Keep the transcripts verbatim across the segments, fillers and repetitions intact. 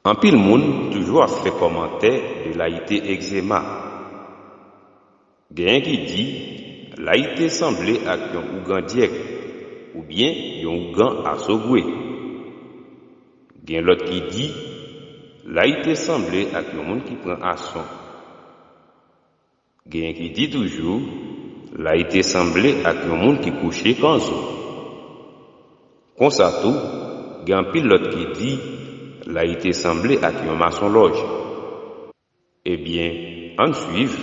Anpil moun toujou ap fè kòmantè de Layite egzema. Genyen ki di, Layite sanble ak yon ougan dyèg, oubyen yon ougan asogwe. Gen lòt ki di, Layite sanble ak yon moun ki pran ason. Genyen ki di toujou, Layite sanble ak yon moun ki kouche kanzo. Konsa tou, gen anpil lòt ki di, Layite sanble ak yon masonlòj. Ebyen, ann swiv,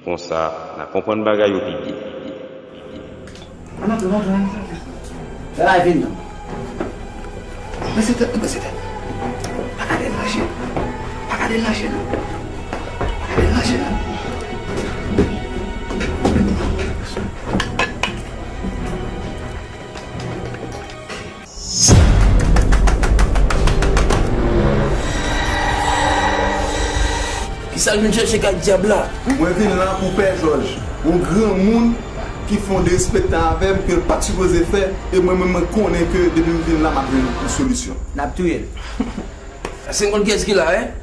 konsa n a konprann bagay yo pi byen. Ann antre, ann antre, ann antre. Fè bagay vin non. Bese tèt, bese tèt. Pa gade l nan je. Pa gade l nan je non. Pa gade l nan je non. Kisa l vin chèche kay dyab la? Mwen vin la pou Pè Jòj, yon granmoun ki fè yon derespektan avè m ke l pa t sipoze fè, e mwen menm mwen konnen ke depi m vin la m ap jwenn yon solisyon. N ap touye l. Èske n konn kiyès ki la, en?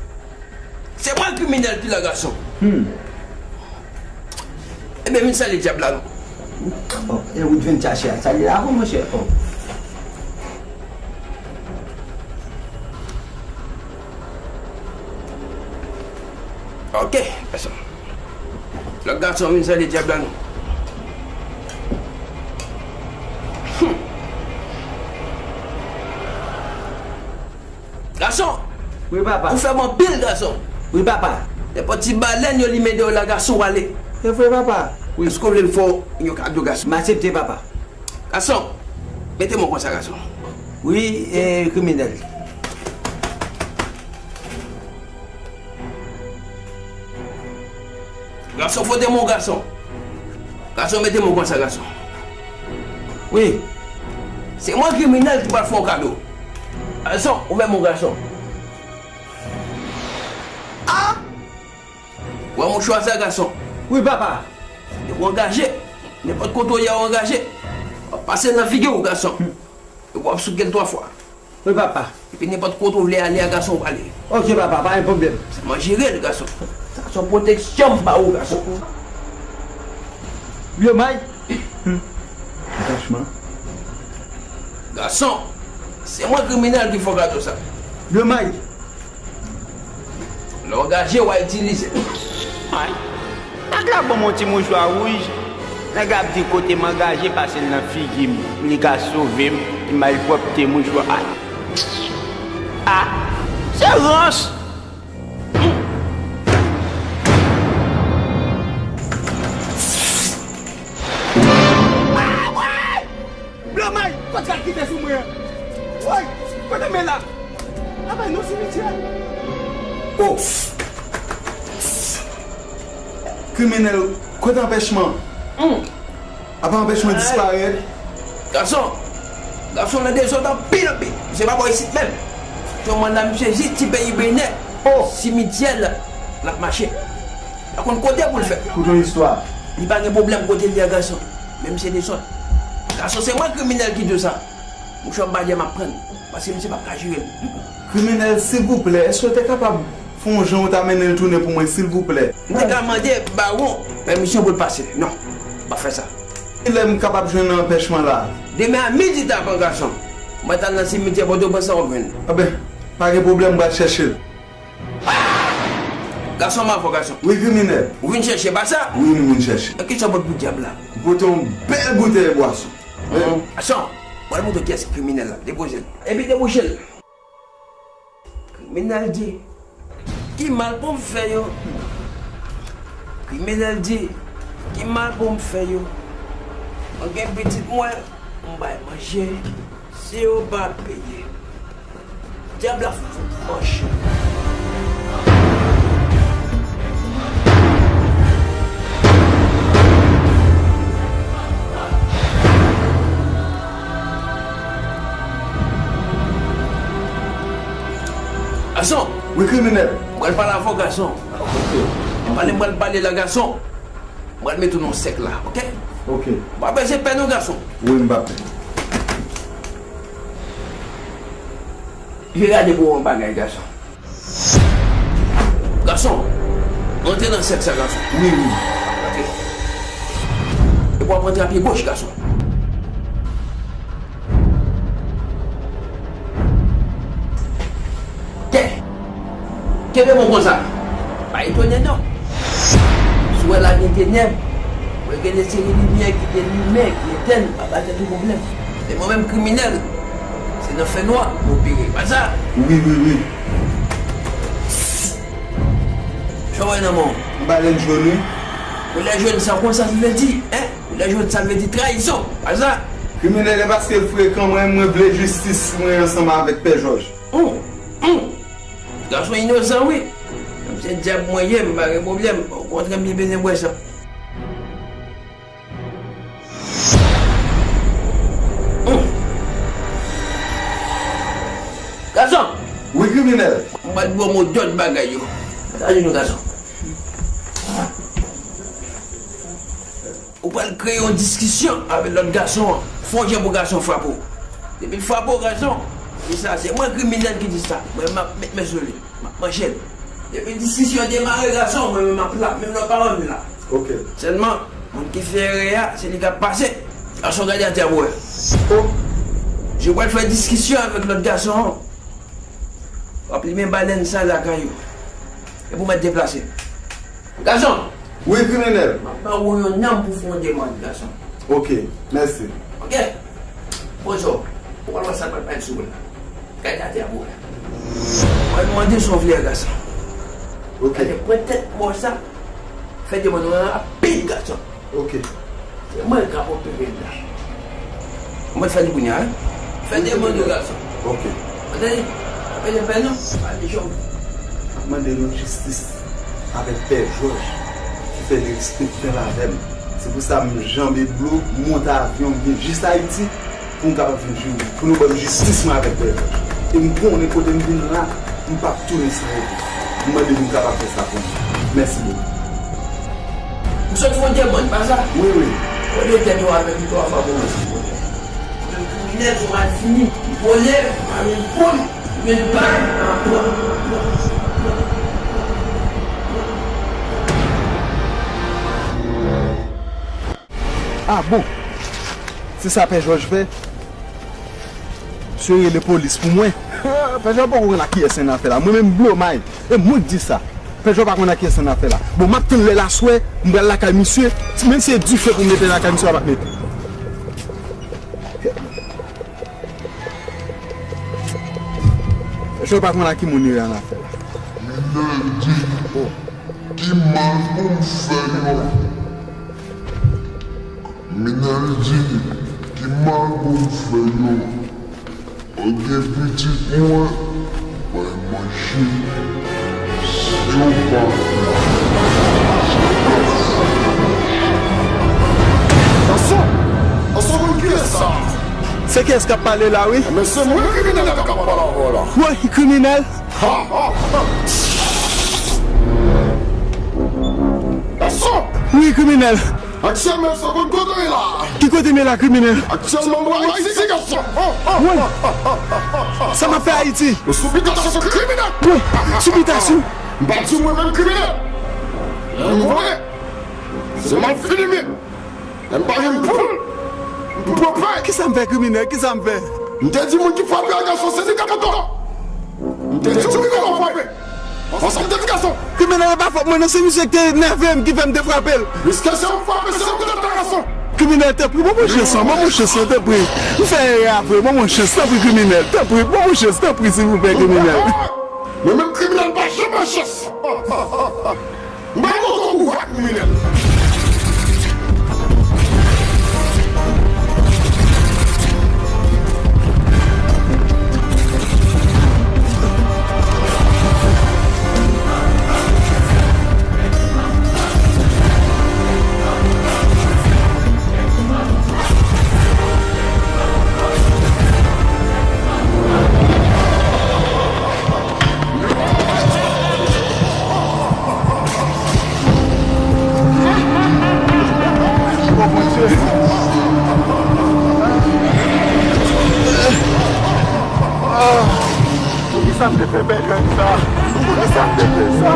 Se mwen kriminèl ki la, gason. Hmm. Ebyen, vin salye dyab la, non. Oh, e ou t vin chache a. Salye la, monchè. Oh. Ok, pèsonn. Lòt gason, vin salye dyab la, non. Hmm. Gason! Wi, papa. Ou fè m anpil, gason. Wi, papa. Nenpòt ti balèn yo limen deyò la, gason, w ale. Se vre, papa. Wi. Èske w vle m fè w yon kado, gason? M aksepte, papa. Gason, mete men w konsa, gason. Wi, e, kriminèl. Gason, fwote men w, gason. Gason, mete men w konsa, gason. Wi. Se mwen kriminèl ki pral fè w kado. Gason, ouvè men w, gason. A! Wè mouchwa sa, gason. Wi, papa. Depi w angaje, nenpòt kote w ye a w angaje, w ap pase l nan figi w, gason. Epi w ap souke l twa fwa. Wi, papa. Epi nenpòt kote w vle ale a, gason, w ale. Ok, papa, pa gen pwoblèm. Sèlman jere l, gason. Sa se yon pwoteksyon m ba ou, gason. Yo, may. Hmm. Franchman. Gason, se mwen kriminèl ki fè w kado sa. Yo, may. Lè w angaje, w a itilize. Ay. Nèg la ban m yon ti mouchwa wouj. Nèg la ap di kote m angaje, pase l nan figi m. Li ka sove m, li malpwòpte mouchwa. Ay. A! Se rans! Blanmay, kote sa kite sou mwen an? Woy, kote men la? Apa nou simityè? Oh! Kriminèl, kote anpèchman? Hmm. Apa anpèchman disparèt? Gason, gason nan dezòd anpil, anpil. Misye pa bò isit menm. Jan w wè la, misye jis ti peyi Benè. Oh! Simityè l, l ap mache. Pa konn kote pou l fè. Koute yon istwa. Li pa gen pwoblèm kote l ye a, gason. Men misye dezòd. Gason, se mwen kriminèl ki di w sa. Mouchwa m pa di a m ap pran l. Paske misye p ap ka jere l. Kriminèl, silvouplè, èske w te kapab fè yon jan ou ta mennen l tounen pou mwen, silvouplè? M te ka mande bawon pèmisyon pou l pase. Non, m p ap fè sa. Kilè m kapab jwenn anpèchman la? Demen a midi tapan, gason. Mwen t al nan simityè Pòtoprens la, w ap jwenn. Anben, pa gen pwoblèm, m pral chèche l. Gason, m avè w, gason. Wi, kriminèl. Ou vin chèche, pa sa? Wi, m vin chèche. Nan ki sa w pote pou dyab la? M pote yon bèl boutèy bwason. Gason, m pral montre w kiyès ki kriminèl la. Depoze l. Epi debouche l. Kriminèl di, ki mal pou m fè yo? Kriminèl di, ki mal pou m fè yo? Mwen gen pitit mwen, m bay manje, si yo pa peye, dyab la fout manche. Gason! Wi, kriminèl. M pral pale avè w, gason. Ok. Pale, m pral pale la, gason. M pral mete w nan sèk la, ok? Ok. Ou pa bezwen pè non, gason. Wi, m pa pè. Vin gade pou w yon bagay, gason. Gason, rantre nan sèk sa, gason. Wi, wi. Rantre. Epi w ap rantre a pye goch, gason. Tè. Kenbe bon konsa. Pa etone non. Si w wè la gen tenèb, w wè gen de seri limyè ki gen limen, ki etèn, pa ba tèt ou pwoblèm. Men mwen menm kriminèl, se nan fènwa m opere. Pa sa? Wi, wi, wi. Sa w wè nan men w? Yon balèn jòn, wi. Koulè jòn sa, w konn sa l vle di, en? Koulè jòn sa l vle di trayizon, pa sa? Kriminèl, e paske l frekan, mwen, mwen vle jistis mwen ansanm avèk Pè Jòj. Hum, hum. Gason inozan, wi. Menm se dyab mwen ye, m pa gen pwoblèm. Okontrè, m byen bezwen bwè san. Hum. Gason! Wi, kriminèl. M pral ba w mo dòt bagay yo. Sa di nou, gason? Ou pral kreye yon diskisyon avèk lòt gason an. Fè yon jan pou gason frape w. Depi l frape w, gason, di sa, se mwen kriminèl ki di sa. Mwen, m ap met men sou li. M ap manche l. Depi diskisyon demare, gason, mwen menm m ap la. Menm lè w pa wè m la. Ok. Sèlman, moun ki fè erè a, se li k ap pase. Gason, gade atè a pou wè. Oh. Je pral fè diskisyon avèk lòt gason an. W ap limen balèn sa lakay ou. Epi w mèt deplase. Gason! Wi, kriminèl. M ap ba ou yon nanm pou fè yon demann, gason. Ok, mèsi. Ok. Poze w. Ou pral wè sa k pral parèt sou ou la. Gade atè a pou wè. Mwen mande sa w vle a, gason. Ok. Gade, pran tèt mò sa. Fè demann ou rapid, gason. Ok. Se mwen k ap opere l la. Mwen fè li kounye a, wi. Fè demann ou, gason. Ok. Ou tande? Apre de pè non, pa de jòm. M ap mande nou jistis avèk Pè Jòj ki fè li respekte l avè m. Se pou sa m janbe dlo, m monte avyon, m vin jis Ayiti pou m kapab vin jwi, pou nou ban m jistis mwen avèk Pè Jòj. E m konnen kote m vin la, m p ap tounen san retou. M mande nou kapab fè sa pou mwen. Mèsi bokou. M sot fè yon demann, pa sa? Wi, wi. Kole tèt ou avè m twa fwa pou mwen, silvouplè. Mwen kriminèl, ou mal fini. Vòlè, pa menm poul, men bal, pa pran. Ah bon? Se sa Pè Jòj fè? Misye rele polis pou mwen. Pè Jòj poko konn ak kiyès li nan afè la. Mwen menm m blomay. E mwen k di sa. Pè Jòj pa konn ak kiyès li nan afè la. Bon, m ap tann lè l aswè, m pral lakay misye. Menm si se dife pou m mete lakay misye, m ap mete. Pè Jòj pa konn ak ki moun li nan afè la. Minèl di, ki mal pou m fè yo? Minèl di, ki mal pou m fè yo? Mwen gen pitit mwen, bay manje, si yo pa fè, se pa fè. Gason! Gason, moun kiyès sa? Se kiyès k ap pale la, wi? Men se mwen kriminèl k ap pale avè w la. Woy, kriminèl? Ha, ha, ha. Gason! Wi, kriminèl. Aktyèlman, se konn kote w ye la. Ki kote m ye la, kriminèl? Aktyèlman, mwen Ayiti, gason. Woy. Sa m ap fè Ayiti? Ou sou bitasyon kriminèl. Woy, sou bitasyon. M pa di w mwen menm kriminèl. Lè m voye, se m ap fini men. Lè m pa jwenn poul, m pran pay. Kisa m fè, kriminèl? Kisa m fè? M te di moun ki frape a, gason, se li k ap pran. M te di w ki konn frape. Ansanm de ti gason. Kriminèl, e pa fòt mwen non, se misye ki te nève m ki fè m te frape l. Piske se ou frape, se ou ki te gason. Kriminèl, tanpri, ban mwen chans lan, ban mwen chans lan, tanpri. M fè erè a vre, ban mwen chans, tanpri, kriminèl, tanpri, ban mwen chans, tanpri, silvouplè, kriminèl. Mwen menm kriminèl, m pa janm ban chans. M pa gen okenn pouvwa kriminèl. Poukisa m te fè bèl jèn sa? Poukisa m te fè sa?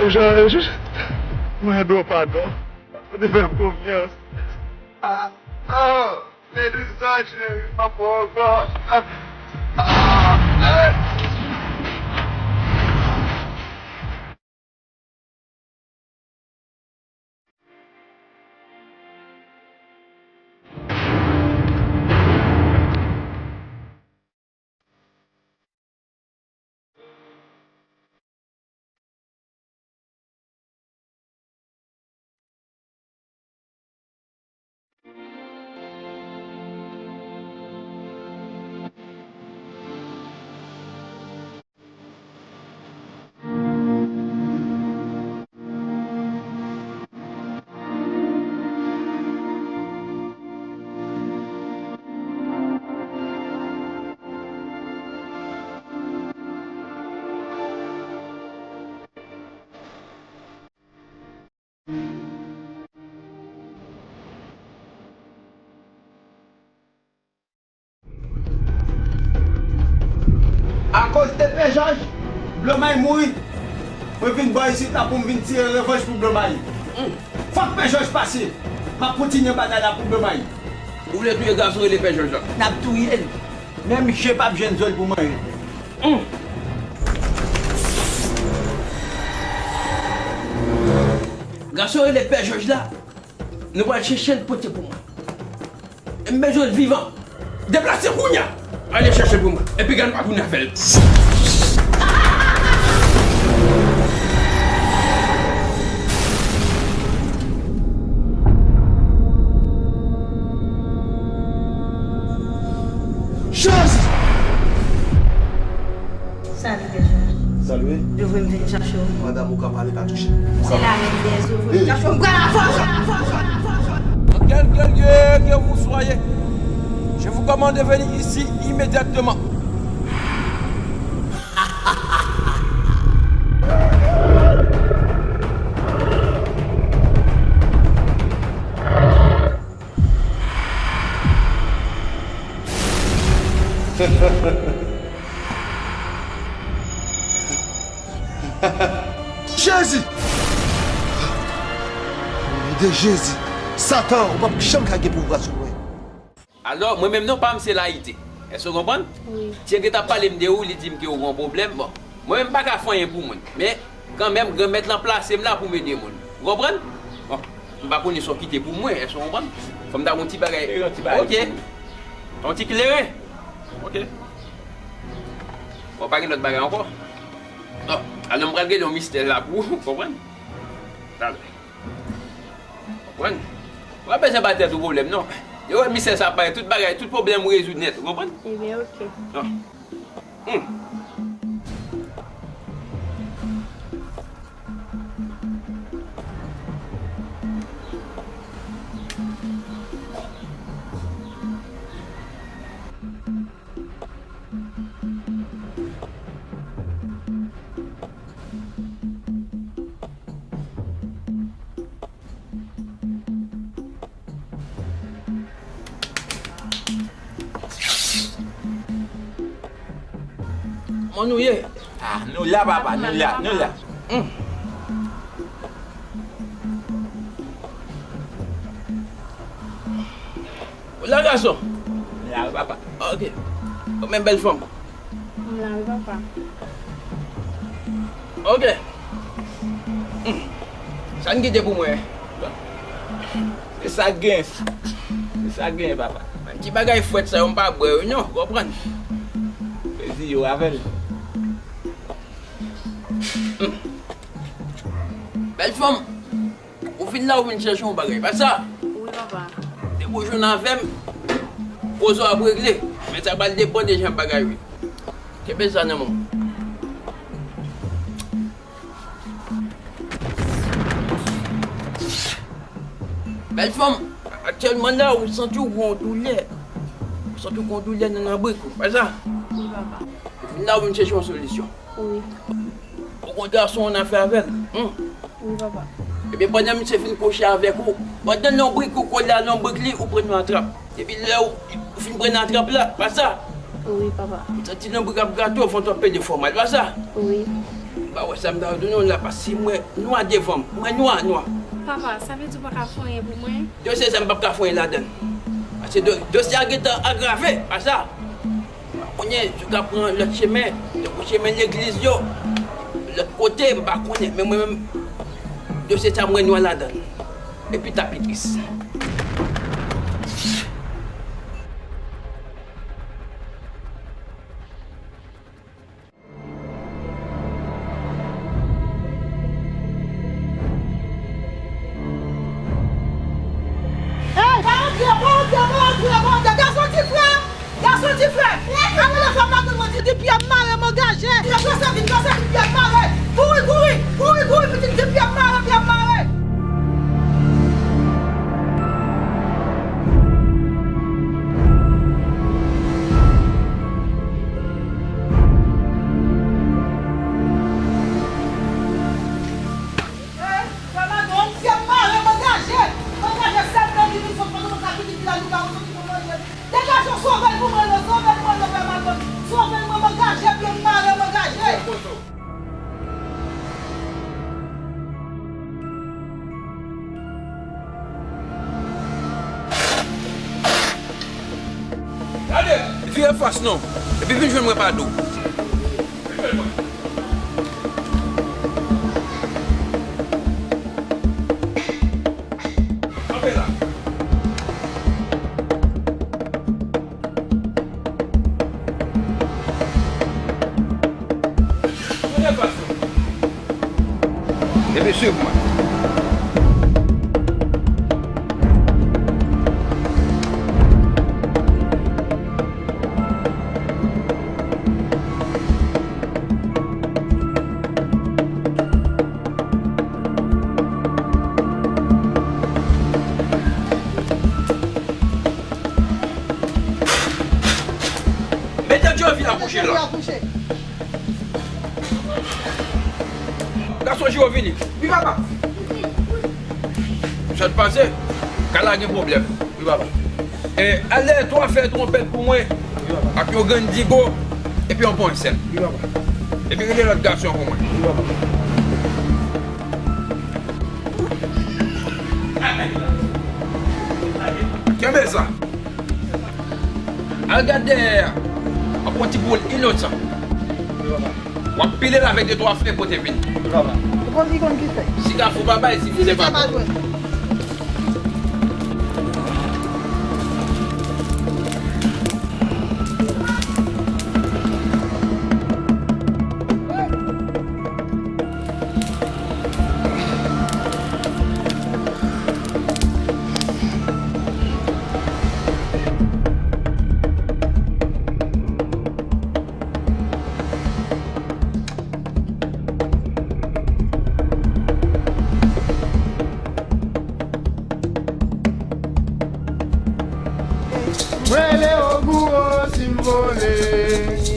Jean, mwen dwe w padon. Ou te fè m konfyans. Ah, ah, men de sa, cheri, m ap pran ankò. Ah, ah, eh. Akoz de Pè Jòj, Blomay mouri. Mwen vin bò isit la pou m vin tire revanj pou Blomay. Fòk Pè Jòj pase. M ap kontinye batay la pou Blomay. Ou vle touye gason rele Pè Jòj la? N ap touye l. Menm je p ap jwenn zo l pou manje. Gason rele Pè Jòj la, nou pral chèche l pote pou mwen. M bezwen l vivan. Deplase kounye a! Ale chèche l pou mwen. Epi gad m pa tounen avè l. Jezi! Salut, Pè Jòj. Salut. Yo voye m vin chache w. Madanm, ou ka pale, pa touche. Se la menm dèyè zye, yo voye m chache w. M pral avè w. Dans quelque lieu que vous soyez, je vous commande de venir ici immédiatement. Jezi! O non de Jezi! Satan, ou p ap janm ka gen pouvwa sou mwen. Alò, mwen menm non pa m se Layite. Èske w konprann? Wi. Ti nèg t ap pale m de ou, li di m ke ou gen yon pwoblèm. Bon, mwen menm m pa ka fè anyen pou moun. Men, kanmenm, Granmèt lan plase m la pou m ede moun. Ou konprann? Bon, m pa konnen sa w kite pou mwen, èske w konprann? Fò m ta gon ti bagay. Yon ti bagay. Ok. Yon ti kleren. Ok. Bon, pa gen lòt bagay ankò. Bon, alò m pral rele yon mistè la pou ou, konprann? Talè. Konprann? Ou pa bezwen ba tèt ou pwoblèm, non. Yo wè mistè sa parèt, tout bagay, tout pwoblèm ou rezoud nèt, ou konprann? Ebyen, ok. Non. Hmm. Kòman nou ye? Ah, nou la, papa, nou la, nou la. Hmm. Ou la, gason? M la wi, papa. Ok. Ou menm, bèl fanm? M la wi, papa. Ok. Hmm. Sa n kite pou mwen? Se sa k gen. Se sa k gen, papa. Ti bagay frèt sa yo, m pa bwè yo non, ou konprann? Plezi yo avè l. Hmm. Bèl fanm, ou vin la, ou vin chèche yon bagay, pa sa? Wi, papa. Depi w jwenn avè m, koze w ap regle. Men sa pral depann de jan bagay yo ye. Kenbe sa nan men w. Bèl fanm, aktyèlman la, ou santi w gon doulè. Ou santi w gon doulè nan lanbrik ou, pa sa? Wi, papa. Vin la, ou vin chèche yon solisyon. Wi. Ou gon gason w nan afè avè l. Hmm. Wi, papa. Ebyen, pandan misye fin kouche avèk ou, pandan lanbrik ou kole a lanbrik li, ou pran yon atrap. Epi lè ou, ou fin pran atrap la, pa sa? Wi, papa. Ou santi lanbrik ap grate w, vant w ap pede fè w mal, pa sa? Wi. M pa wè sa m ta di w non la, paske m wè nwa devan m. M wè nwa, nwa. Papa, sa vle di ou pa ka fè anyen pou mwen? Dosye sa m p ap ka fè anyen ladan l. Paske do-, dosye a gentan agrave, pa sa? M pa konnen si w ka pran lòt chemen, tankou chemen legliz yo, lòt kote, m pa konnen. Men mwen menm, dosye sa m wè nwa ladan l. Epi ta pi tris. Ey, pa antre, pa antre, pa antre, pa antre. Gason ti frè, gason ti frè. Ann rele fanm la, tout moun di, di pye m mare, m angaje. Vin, pase, vin, pase, vin, pye m mare. Kouri, kouri, kouri, kouri, pitit, di pye m mare, pye m mare. Ey, fè madanm, fè m mare, m angaje. M angaje, sèl nèg ki vin sot pandan mwen ka pitit la, nou ka soti pou manje. Degaje w, sove l pou mwen non, sove l mwen non, fè madanm. Sove l mwen, m angaje, pye m mare, m angaje. Gade! Vire fas non, epi vin jwenn mwen pa do. Vin jwenn mwen. Kanpe la. Vire fas non. Epi swiv mwen. Mete Djovin akouche la. Gason Jiro vini. Wi, papa. Sa k pase? Kay la gen pwoblèm. Wi, papa. E, al dèyè twa fè twonpèt pou mwen. Wi, papa. Ak yon grenn digo, epi yon pwen sèl. Wi, papa. Epi rele lòt gason pou mwen. Wi, papa. Kenbe sa. Al gad dèyè a. W ap pran ti boul inosan. W ap pile l avèk de twa fèy pote vini. Ou konn ki konn ki fèy? Si kafou pa bay, si fizye pa pran. M rele ogou o, si m vole,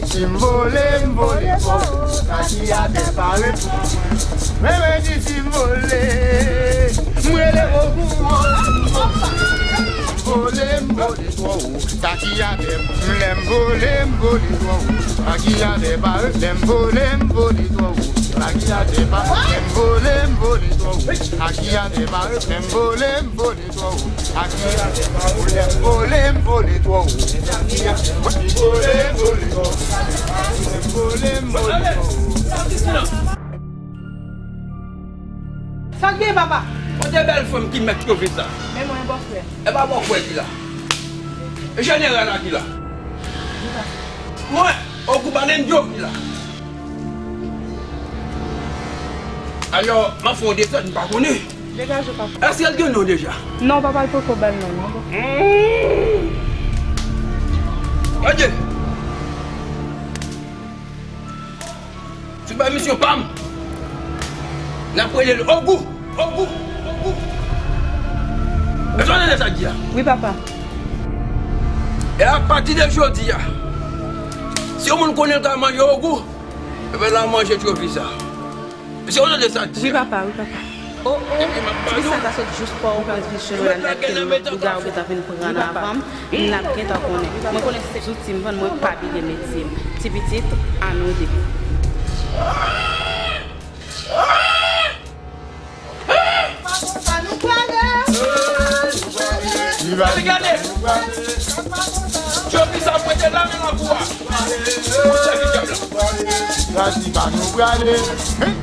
si m vole, m vole twò wo. Sa ki atè pa ret pou mwen. Mwen, mwen di si m vole, m rele ogou o, si m vole, m vole, m vole twò wo. Sa ki atè, lè m vole, m vole twò wo. Sa ki atè pa ret, lè m vole, m vole twò wo. Sa ki atè pa ret, lè m vole, m vole twò wo. Sa ki atè pa ret, lè m vole, m vole twò wo. Sa ki atè pa ret, lè m vole, m vole twò wo. Sa ki atè, m vole, m vole twò wo. Lè m vole, m vole twò wo. Sa k gen, papa? Kote bèl fanm ki mèt Jovin sa? Men mwen, bòfrè. E pa bòfrè ki la. E jeneral la ki la. Mwen, ogou Balendyo ki la. Alò, m ap fè yon dezòd, m pa konnen. Degaje, papa. Èske l gen non deja? Non, papa, l poko ba l non, non. Hmm. Gade! Se pa misyon pa m. N ap rele l Ogou, Ogou, Ogou. Èske w tande sa k di a? Wi, papa. E apati de jodi a, si yon moun konnen l ka manje Ogou, ebyen, l a manje tchovi sa. Èske w tande sa k di a? Wi, papa, wi, papa. O, o, ti pitit sa ta sot jous pa w, ou pral vin jwenn mwen la, lè ke lòt boug a yo gentan vin pran nan avan m, m ap gentan konnen. Mwen konnen se zouti m vann, mwen pa bliye metye m. Ti pitit, ann rode. Gade, gade! Tchovi sa mwen te lave nan kou a. Sèvi dyab la. Gadi pa nou prale. Hein?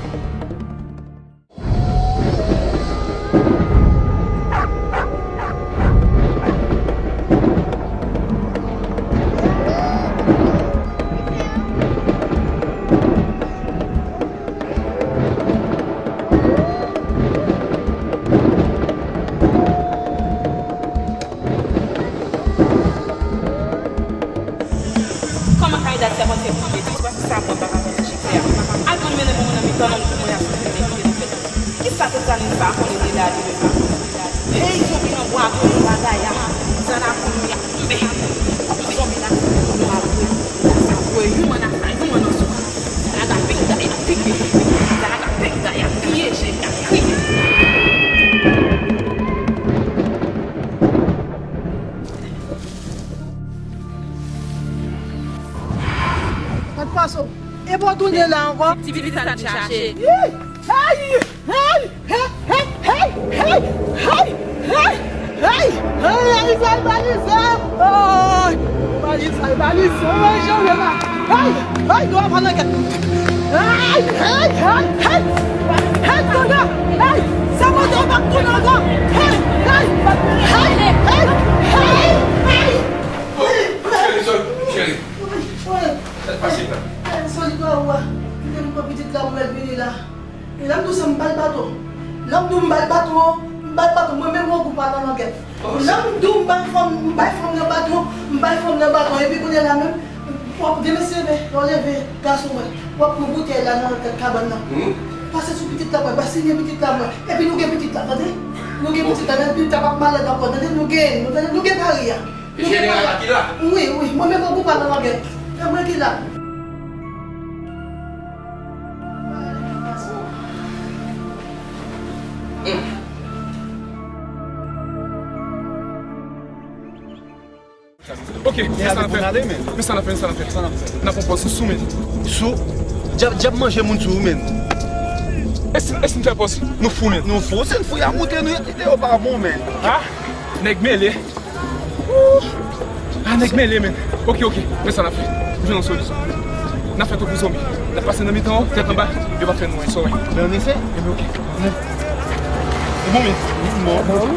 Kòman kay dat sèmante pou mwen di, se pa sa mwen pa ka fè nan chifè a. Al konn mennen pou mwen nan mitan nan pou mwen ap fè. Kisa tout sa nou pa konnen de la de sa? Hey, zonbi nan bwa, konnen bagay a. Sa la konnen a. Men, zonbi la, konnen a vre. Sa vre, yon mann a sa, yon mann an sou. Sa la ka pik, sa la ka pike. Sa la ka pik, sa la ka pyeje, sa la ka kriye. Gad pase w. E pou w tounen la ankò? Ti pitit sa n ap chache. Hey! Hey! Hey! Hey! Hey! Hey! Hey! Hey! Hey! Hey! Hey! Hey! Hey! Balize m! Ay! Balize, balize m! Ay, jan w ye la! Hey! Hey! Nou ap pran nan kèt! Hey! Hey! Hey! Hey! Hey! Tounen! Hey! Sa moto w p ap tounen ankò! Hey! Hey! Hey! Hey! Hey! Hey! Cheri, sòl, cheri. Sa k pase la? Sòl pa ou a. Kite m pran pitit la pou mèt vini la. E lè m di w sa, m ba l baton. Lè m di w m ba l baton, m ba l baton. Mwen menm, yon gou pa nan langèt. Lè m di w m bay fanm, m bay fanm nan baton, m bay fanm nan baton. Epi kounye a la menm, w ap demen se leve, lè w leve, gason mwen, w ap pran boutèy la nan tèt kabann nan. Pase sou pitit la mwen, basinen pitit la mwen. Epi nou gen pitit la, tande? Nou gen pitit la, men pitit la p ap malad ankò, tande? Nou gen, nou, tande? Nou gen pari a. Jeneral la ki la? Wi, wi, mwen menm, yon gou pa nan langèt. E mwen ki la. Ok, men sa n ap fè. Men sa n ap fè, men sa n ap fè. Sa n ap fè. N ap pran pòz sou, sou, men. Sou? Dyab, dyab manje moun sou, men. E si, e si n fè pòz? Nou fou, men. Nou fou, se n fou, y a moute nou, ide yo pa bon, men. Ah, nèg mele. Ooh. Ah, nèg mele, men. Ok, ok. Men sa n ap fè. M jwenn yon solisyon. N ap fè tankou zonbi. N ap pase nan mitan yo, tèt anba, yo p ap fè nou anyen, sa w wè. Men ann efè. Ebyen, ok. Bon. E bon, men. Bon.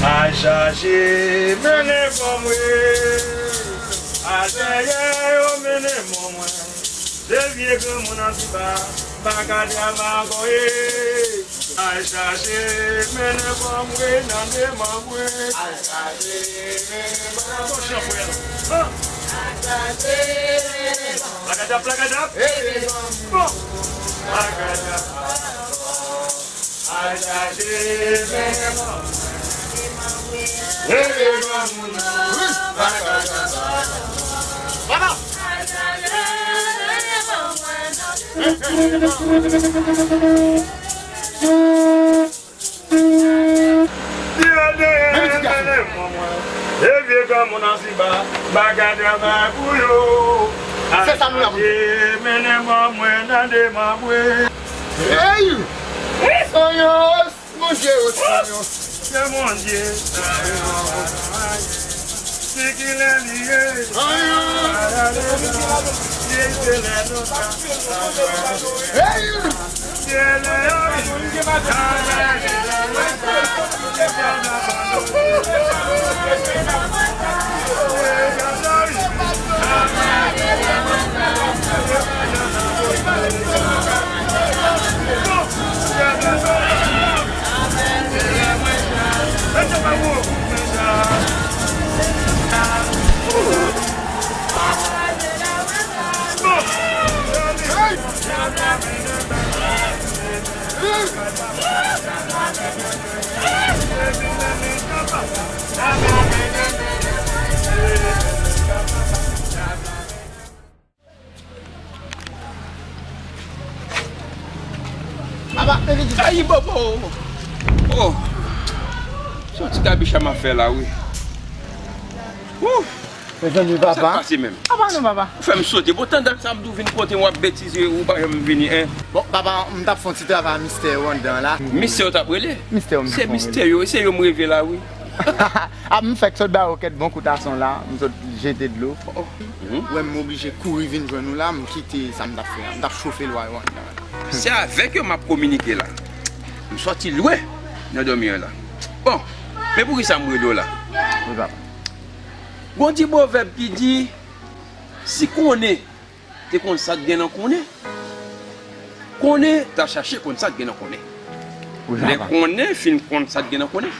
Al chache mennen ban mwen. Al dèyè yo mennen ban mwen. De vye granmoun an ti ba, pa ka travay ankò, eh. Al chache mennen ban mwen nan de ban mwen. Al chache mennen ban mwen. Al chache mennen ban mwen. Plakadap, plakadap. Bon. Plakadap. Al chache mennen ban mwen. Rele granmoun yo. Papa. Evye granmoun an siba, bagay travay pou yo. Se sa nou la pou nou. Mennen ban mwen nan de ban mwen. Hey! Soyons! Bondye, o Senyè. Se Bondye. Se ki lè li ye. Hey! Ayi bobo! Oh! Se yon ti kabicha m ap fè la, wi. Wouh! Mezanmi, papa. Sa k pase menm? Apa non, papa? Ou fè m sote. Bon, pandan sa m tou vin kote w ap betize, ou pa janm vini, en. Bon, papa, m t ap fè yon ti travay a mistè yo anndan la. Mistè yo t ap rele? Mistè yo, m t ap fè. Se mistè yo, se yo m reve la, wi. A, m fèk sot ba yo kèk bon kout ason la, m sot jete dlo. Oh, oh. Ou wè m oblije kouri vin jwenn ou la, m kite sa m t ap fè a. M t ap chofe lwa yo anndan la. Se avèk yo m ap kominike la. M sòti lwen nan dòmi an la. Bon, men poukisa m rele w la? Wi, papa. Gon ti pwovèb ki di, si konnen te konn sa k gen nan konnen, konnen ta chache konn sa k gen nan konnen. Wi, papa. Lè konnen fin konn sa k gen nan konnen,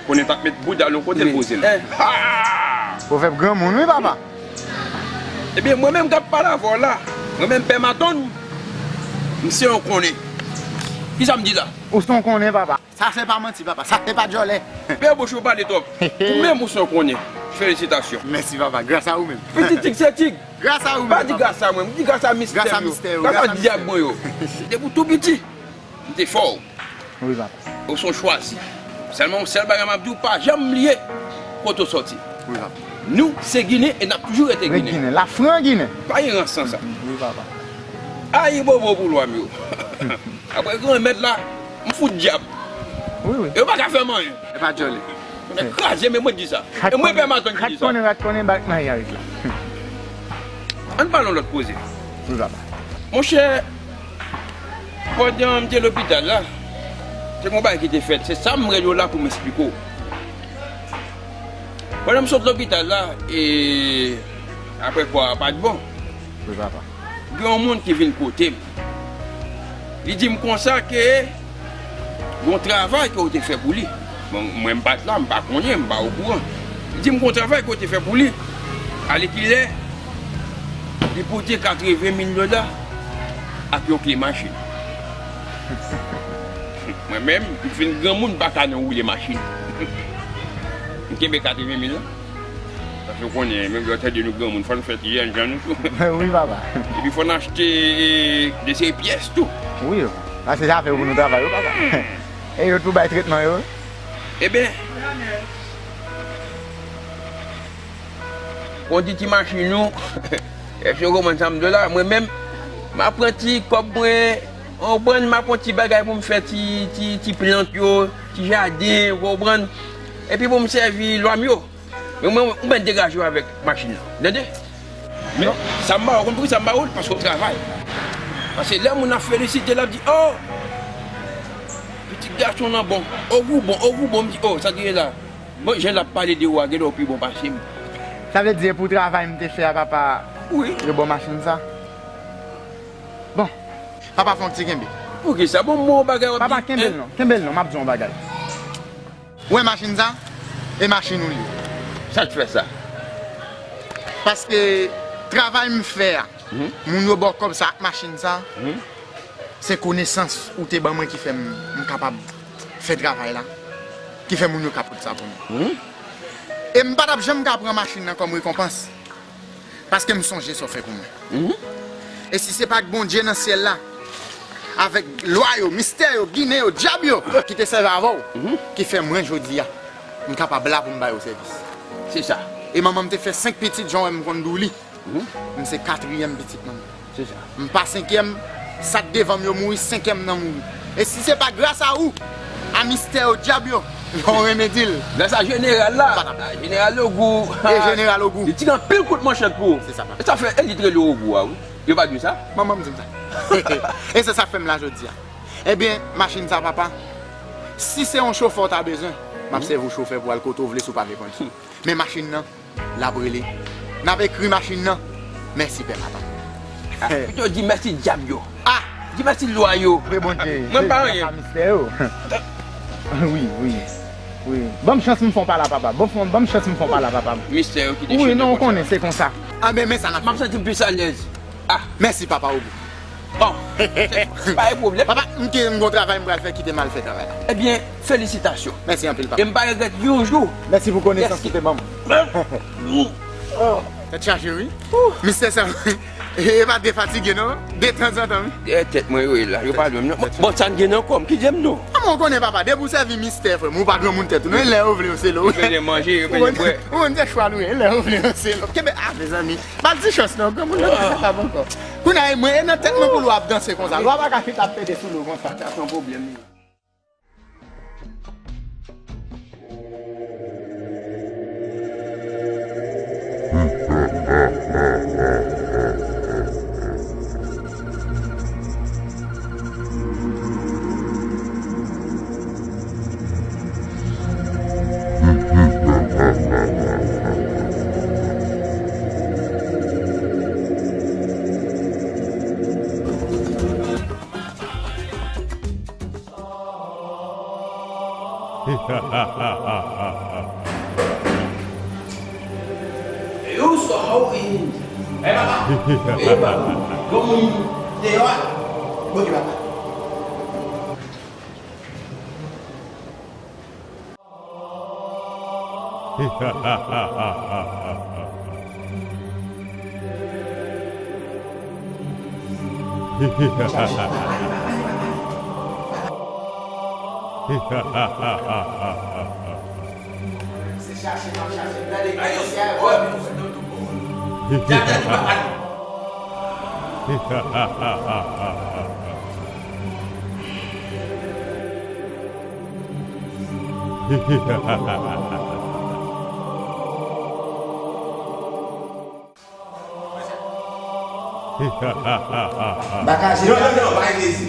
konnen t ap met bouda l yon kote, l poze l. Eh. Ha! Pwovèb granmoun, wi, papa. Ebyen, mwen menm k ap pale avè w la, mwen menm pè Matonn, m se yon konnen. Kisa m di la? Ou se yon konnen, papa. Sa se pa manti, papa. Sa se pa djòlè. Pè bouch ou pale twòp. Ou menm ou se yon konnen. Felisitasyon. Mèsi, papa. Gras a ou menm. Pitit tig se tig. Gras a ou menm, papa. Pa di gras a mwen. Di gras a mistè yo. Gras a mistè yo. Gras a dyab mwen yo. Depi w tou piti, m te fè w. Wi, papa. Ou se yon chwazi. Sèlman, yon sèl bagay m ap di w, pa janm bliye kote w sòti. Wi, papa. Nou, se Ginen e n ap toujou rete Ginen. Rete Ginen. Lafran Ginen. Pa gen rans san sa. Wi, papa. Ayi bobo pou lwa m yo. Apre Granmèt la, m fout dyab. Wi, wi. Yo pa ka fè m anyen. E pa djòlè. Men kraze, men mwen di sa. E mwen pè Matonn ki di sa. Rat konnen, rat konnen, bat mayaj la. Ann pale yon lòt koze. Wi, papa. Monchè, pandan m te lopital la, se yon bagay ki te fèt. Se sa m rele w la pou m esplike w. Pandan m sot lopital la, e apre kò a pa t bon. Wi, papa. Gen yon moun ki vin kote m. Li di m konsa ke gon travay ke w te fè pou li. Bon, mwen m pa t la, m pa konnen, m pa okouran. Li di m gon travay ke w te fè pou li. Alèkile, li pote katreven mil dola ak yon kle machin. Mwen menm, m fin granmoun, m pa ka nan woule machin. M kenbe katreven mil la. Paske w konnen, menm lè w tande nou granmoun, fò n fè ti jènjan nou tou. Wi, papa. Epi fò n achte, e, de seri pyès tou. Wi, paske sa fè pou nou travay, wi, papa. E yo tou bay tretman yo. Eben, kondi ti machin nou, èske w konprann sa m di w la? Mwen menm, m ap pran ti kòb mwen, w konprann, m ap pran ti bagay pou m fè ti, ti, ti plant yo, ti jaden, w konprann? Epi pou m sèvi lwa m yo. Men mwen, mwen degaje w avèk machin nan. Tande? Men sa m ba w, konn poukisa m ba w l? Paske w travay. Paske lè moun ap felisite l, ap di, "Oh! Pitit gason w lan bon. Ogou bon, Ogou bon." M di, "Oh, sa ki ye la?" Bon, jan l ap pale de ou a, genlè w pi bon pase m. Sa vle di, e pou travay m te fè a, papa, wi, yo ban w machin sa? Bon. Papa, fè yon ti kenbe. Poukisa? Bon, bon bagay w ap di. Papa, kenbe l non. Kenbe l non, m ap di w yon bagay. Ou wè machin sa? E machin ou l ye. Sa k fè sa? Paske travay m fè a, moun yo ba w kòb sa ak machin sa, se konesans ou te ban mwen ki fè m, m kapab fè travay la, ki fè moun yo ka pot sa pou mwen. E m pa t ap janm ka pran machin nan kòm rekonpans. Paske m sonje sa w fè pou mwen. E si se pa t Bondye nan syèl la, avèk lwa yo, mistè yo, ginen yo, dyab yo, ki te sèvi avè w, ki fè mwen jodi a, m kapab la pou m ba yo sèvis. Se sa. E manman m te fè senk pitit, jan w wè m konn di w li. M se katriyèm pitit manman. Se sa. M pa senkyèm, sa k devan m yo mouri, senkyèm nan mouri. E si se pa gras a ou, a mistè yo, dyab yo, jan w renmen di l. Gras a jeneral la, jeneral Ogou. E jeneral Ogou. Li tire anpil kout manchèt pou ou. Se sa, papa. E sa fè, e li t rele w Ogou a, wi. Yo pa di w sa? Manman m di m sa. E se sa k fè m la jodi a. Ebyen, machin sa, papa, si se yon chofè w ta bezwen, m ap sèvi w chofè pou w al kote w vle si w pa vle kondui. Men machin nan, l ap rele. N ap ekri machin nan. Mèsi, pè papa. Ah, pito di mèsi dyab yo. Ah! Di mèsi lwa yo. Vre Bondye. Mwen pa anyen. Papa mistè yo. Wi, wi. Wi. Ban m chans m fè w pale a papa. Ban m, ban m chans m fè w pale a papa. Mistè yo ki te chante konsa. Wi, non, ou konnen, se konsa. Ah, men, men sa n ap fè. M ap santi m plis alèz. Ah. Mèsi, papa Ogou. Bon, se pa yon pwoblèm. Papa, m gen yon travay m pral fè, kite m al fè travay la. Ebyen, felisitasyon. Mèsi anpil, papa. E m pa regrèt yon jou. Mèsi pou konesans ou te ban m. Tèt chaje, wi. Mistè sa, e pa defatige, non. De tanzantan, wi. E tèt mwen yo ye la, yo pa lwen m, non. Bon, sa n gen nan kò m, kite m non. A, mwen konnen, papa, depi w sèvi mistè, frè m, ou pa granmoun tèt ou, non. E lè yo vle yo sele w. Yo bezwen manje, yo bezwen bwè. Ou konn se chwa nou ye, e lè yo vle yo sele w. Kenbe, a, mezanmi. Ba l ti chans non, granmoun nan pa kapab ankò. Kounye a, e mwen, e nan tèt mwen pou lwa ap danse konsa. Lwa pa ka chita ap pede sou lou konsa. Sa se yon pwoblèm li ye. Yo, so how in. Hey, papa. Hey, papa. Bon, moun deyò a. Bon, papa. Se chache m ap chache, m tande gen yon syèl. Baka jeneral. Non, non, non, pa egziste.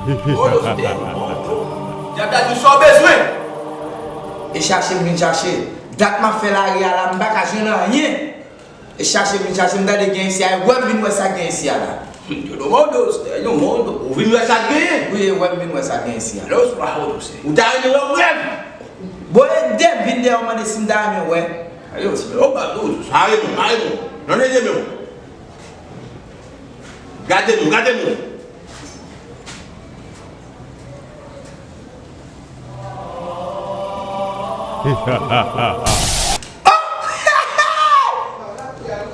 Oh, non, se te bon. Dyab la di sa w bezwen. E chache m vin chache. Dat m ap fè lari a la, m pa ka jwenn anyen. E chache m vin chache m, tande gen isi a, e wè m vin wè sa gen isi a la. Todo mundo, todo mundo. Ou vin wè sa genyen? Wi, e wè m vin wè sa gen isi a. Los Bahodos. Ou ta renmen wè w rèv? Bon, e de vin dèyè w mande si m ta renmen wè. Ayo, si, o ba, o, sa renmen, sa renmen. Non, non, non, non. Gade nou, gade nou. M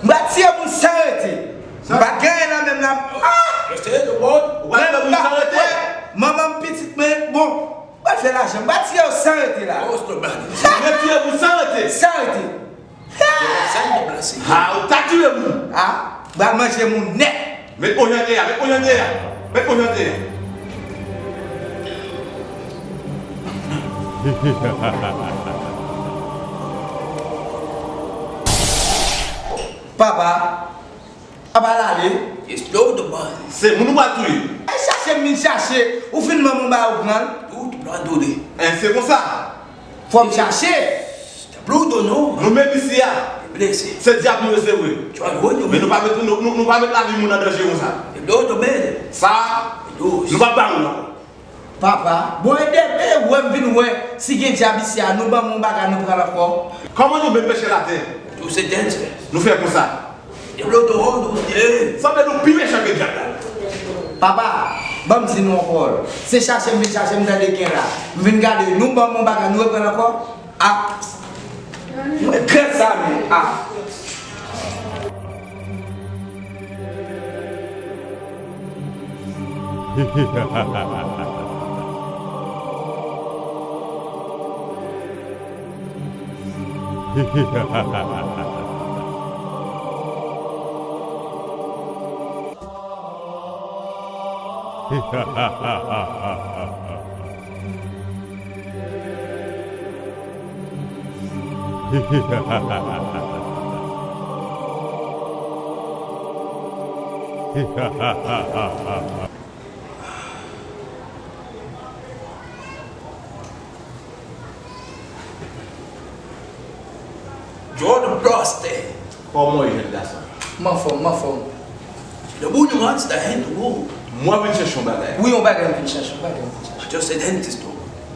pa tiye moun san rete. M pa t gen anyen nan men m la. Ah! Yo sere de bòd, ou pa tiye moun san rete. Manman m, pitit mwen, bon, m pa fè lajan. M pa tiye yo san rete la. Yo tiye moun san rete. San rete. Ha, ou ta tiye moun. Ha, m pral manje moun nèt. Met on jan te a, met on jan te a. Met on jan te a. Papa, apa l ale? It's not the man. Se moun ou pral touye. Al chache m vin chache. Ou fin ban m yon bagay ou pran l. Tout plan donné. En, se konsa. Fò m chache. Tablo dono. Nou menm isi a. Blese. Se dyab nou ye, se vre. Men nou pa met, nou, nou, nou pa met lavi moun an danje konsa. Tablo dono. Sa, nou pa ba ou la. Papa, bon, ede, e wè m vin wè si gen dyab isi a, nou ban m yon bagay, nou pran l ankò. Kòman nou menm peche latè? Tou se dangerous. Nou fè konsa. Sanble nou pi mechan ke dyab la. Papa, ban m di nou yon pawòl. Se chache m vin chache m tande gen la. M vin gade, nou ban m yon bagay, nou reprann ankò. Ah! Mwen regrèt sa, men. Ah! Jordan Prosper. Kòman w ye, jèn gason? M anfòm, m anfòm. Mwen vin chèche yon bagay. Wi, yon bagay m vin chèche, yon bagay m vin chèche.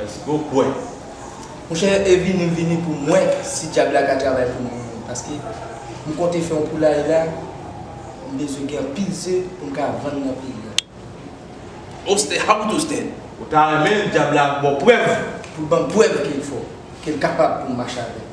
Èske w kwè? Monchè, e vini m vini pou m wè si dyab la ka travay pou mwen, paske m konte fè yon poulaye la, m bezwen gen anpil ze pou m ka vann nan peyi a. Ou ta renmen dyab la ba w prèv? Pou l ban m prèv ke l fò, ke l kapab pou m mache avè l.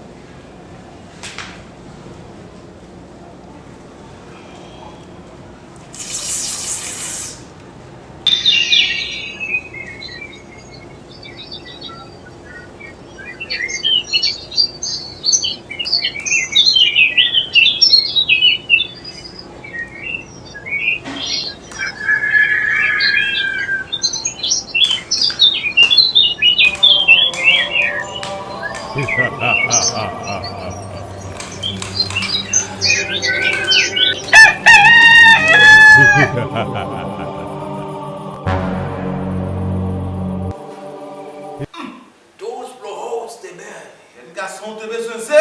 Jèn gason, ou te bezwen ze?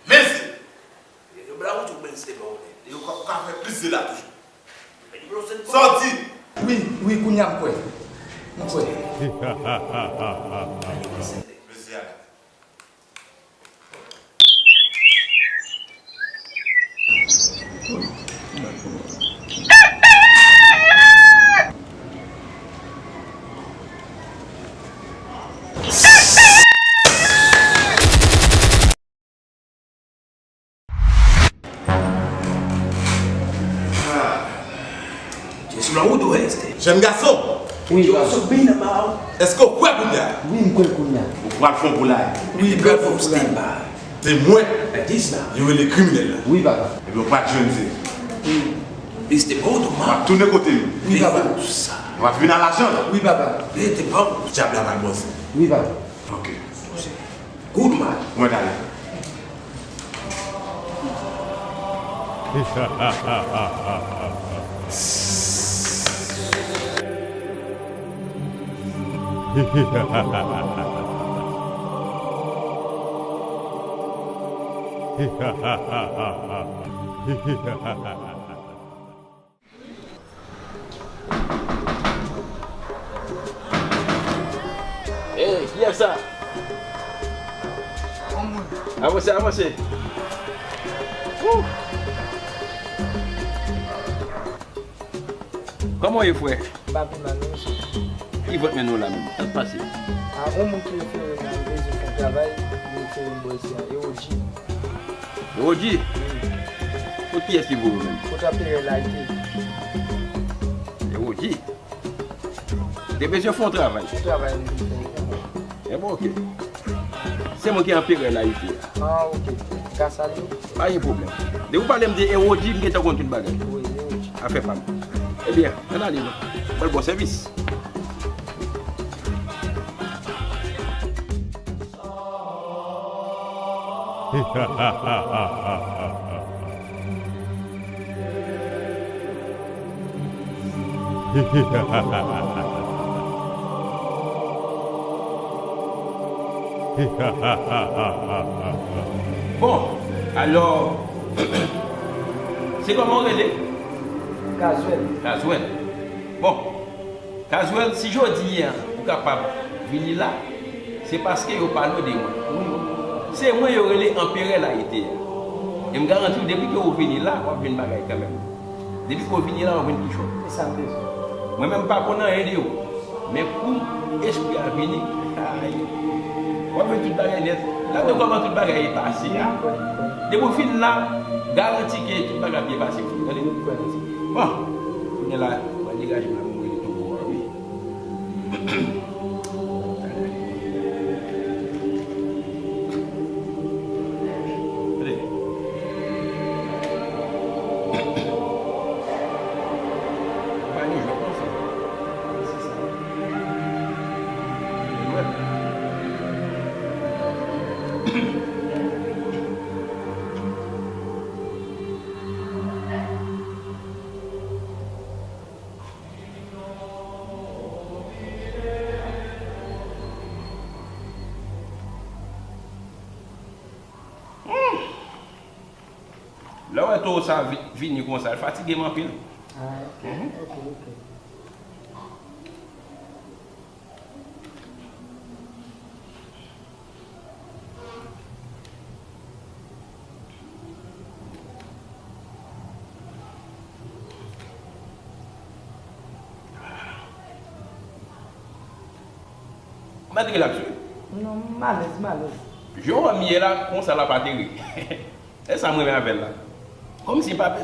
Men ze. Yo ka, ka fè plis de la toujou. Sa w di? Wi, wi, kounye a m kwè. M kwè. Mesye a la. Jèn gason! Wi, papa. Èske w kwè kounye a? Wi, m kwè kounye a. Ou pral fè yon poulaye. Wi, m pral fè yon poulaye. Se mwen yo rele kriminèl la. Wi, papa. Ebyen, ou pral jwenn ze. Wi. W ap tounen kote nou. Wi, papa. W ap vin a lajan. Wi, papa. Dyab la pral ba w ze. Wi, papa. Ok. Good man. Mwen t ale. Ey, kiyès sa? Yon moun. Avanse, avanse. Woo! Kòman w ye, frè? M pa pi mal, non, mesye. Ki vant mennen w la menm? Sa k pase? A, yon moun ki refere m nan rezo kontak. Travay, yo fè yon bò isi a. E Oji. E Oji? Wi. Kot kiyès ki voye w menm? Kot anperè la ite. E Oji. Te bezwen fè yon travay. Yon travay m vin fè. Ebyen, oke. Se mwen ki anperè la ite a. Ah, oke. M ka salye w? Pa gen pwoblèm. Depi w pale m de E Oji, m gentan konn tout bagay. Wi, E Oji. Afè pa m. Ebyen, ann ale non. Mwen ba w sèvis. Bon, alò, se kòman w rele? Kazwèl. Kazwèl. Bon, Kazwèl, si jodi a ou kapab vini la, se paske yo pale w de mwen. Wi. Se mwen yo rele anperè la ite a. E m garanti w, depi ke ou vini la, w ap jwenn bagay kanmenm. Depi ke ou vini la, w ap jwenn kichòy. Se sa m bezwen. Mwen menm m pa konn anyen de ou. Men kou espri a vini, ay, w ap jwenn tout bagay nèt. Gade kòman tout bagay e pase a. Depi w fin la, garanti ke tout bagay ap byen pase pou ou, tande? Bon, kounye a la, mwen degaje m la pou mwen rele Togo a, wi. Lè w wè towo sa vi-, vini konsa, l fatige m anpil. Ah, ok, ok, ok. Kòman te gen la, mesye? Non, m alèz, m alèz. Jan w wè m ye la, konsa l ap atere. E sa m renmen avè l la. Kòmsi pa pè.